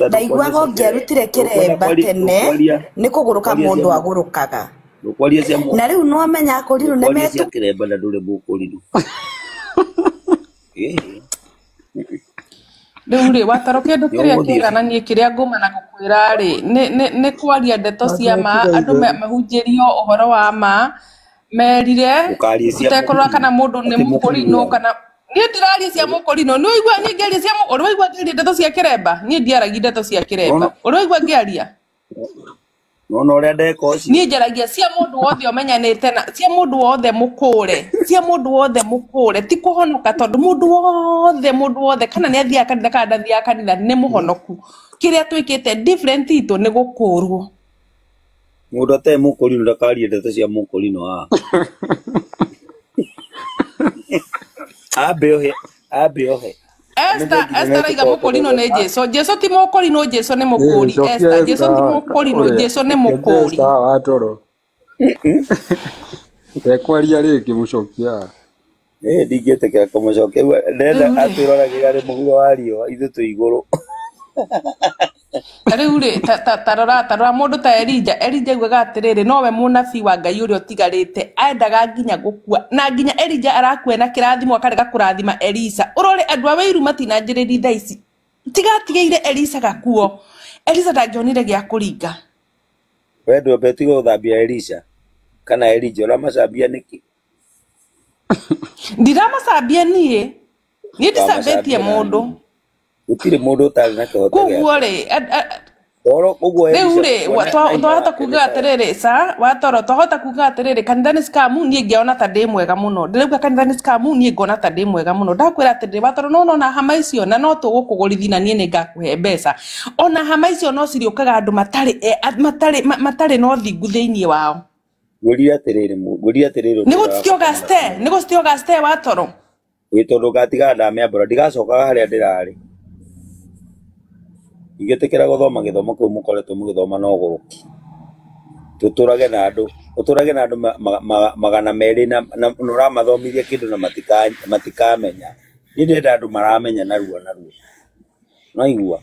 ndaiguaga ũngĩarutire kĩremba tene nĩ kũgũrũka mũndũ agũrũkaga,
Ndũkwaria cia
na rĩu nĩwamenya akũrinũ nĩ
ndũkwaria cia
metu
kĩremba na ndũrĩ mũkũrinũ. Ĩĩ.
Rĩu rĩ, wataro kĩndũ
Nĩ
kĩrĩa
ũgũthiĩ.
kĩega na niĩ kĩrĩa ngũma na gũkwĩra rĩ, nĩ kwaria ndeto cia ma, andũ mahunjĩrio ũhoro wa ma, merire,
Ndũkarie cia
tũtekũrora
mũkũrinũ.
kana mũndũ nĩ
Atĩ
mũkũrinũ
mũkũrinũ.
kana niĩ ndiraria cia mũkũrinũ. Nĩ waigua niĩ ngĩaria cia ũrĩ waigua ngĩaria ndeto cia kĩremba? Niĩ ndiaragia ndeto cia kĩremba. Ũrĩ waigua ngĩaria?
Nona ũrĩa ndeka ũcio.
Niĩ njaragia cia mũndũ wothe ũmenyanĩte na cia mũndũ wothe mũkũre, cia mũndũ wothe mũkũre, ti kũhonoka tondũ mũndũ wothe kana nĩ athiaga kanitha kana ndathiaga kanitha nĩ mũhonoku. Kĩrĩa twĩkĩte different itũ nĩ gũkũrwo.
Mũndũ atarĩ mũkũrinũ ndakarie ndeto cia mũkũrinũ haha. Ambe ohe, ambe ohe.
Esther, Esther araiga mũkũrinũ nĩ Jesu. Jesu ti mũkũrinũ, Jesu nĩ
Ĩĩ,
mũkũri.
cokia
Esther, Jesu ti
Esther
mũkũrinũ,
ũrĩa.
Jesu nĩ
Cokia
mũkũri.
Esther haha watoro. Ndekwaria rĩngĩ mũcokia haha.
Ĩĩ ndingĩtĩkĩra kũmũcokia. Ndĩrenda
Rĩu rĩ,
atwĩroragĩra arĩ mũhuro wa riũa, ithuĩ twĩ igũrũ.
Rĩu rĩ, ta rora mũndũ ta Elija. Elija augaga atĩrĩrĩ, nowe mũnabii wa Ngai ũrĩa ũtigarĩte, endaga nginya gũkua, na nginya Elija arakua na kĩrathimo akarega kũrathima Elisa. Ũrore andũ a Wĩiru matinanjĩrĩria thaa ici, tigatigĩire Elisa gakuo, Elisa ndangĩonire gĩa kũringa.
We ndwambe tiga gũthambia Elisha kana Elija ũramacambia nĩkĩ?
Ndiramacambia niĩ, niĩ ndicambĩtie
Ũramacambia na
mũndũ.
niĩ. Gũtirĩ mũndũ ũtarĩ na kĩhoto
Koguo
gĩake.
rĩ,
Ũhoro ũguo
rĩu
Elisha
rĩ,
gũkua na hinya
twahota
wake nĩ
kuga
sawa.
atĩrĩrĩ, ca watoro, twahota kuga atĩrĩrĩ, kanitha nĩ scam, niĩ ngĩona ta ndĩ mwega mũno. Ndĩrauga kanitha nĩ scam, niĩ ngona ta ndĩ mwega mũno. Ndakwĩra atĩrĩrĩ, watoro, no nona hama icio na no tũgũkũgũrithia na niĩ nĩ ngakũhe mbeca. Ona hama icio no cirĩũkaga andũ matarĩ na ũthingu thĩinĩ wao.
Ngwĩrire atĩrĩrĩ, ngwĩrire atĩrĩrĩ
Nĩ
ũndũ ũrĩa wa
gũtioga
bata mũno.
ste, nĩ gũtioga ste watoro.
Ĩ tondũ ngatigaga ndamĩambũra ndigacokaga harĩa ndĩrarĩ. Ingĩtĩkĩra gũthoma gĩthomo kĩu mũkoretwo mũgĩthoma na ũgũrũki. Tũtũrage na andũ, ũtũrage na andũ 200 na ũramathomithia kĩndũ na matikamenya. Niĩ ndĩrenda andũ maramenya narua narua. Nĩwaigua?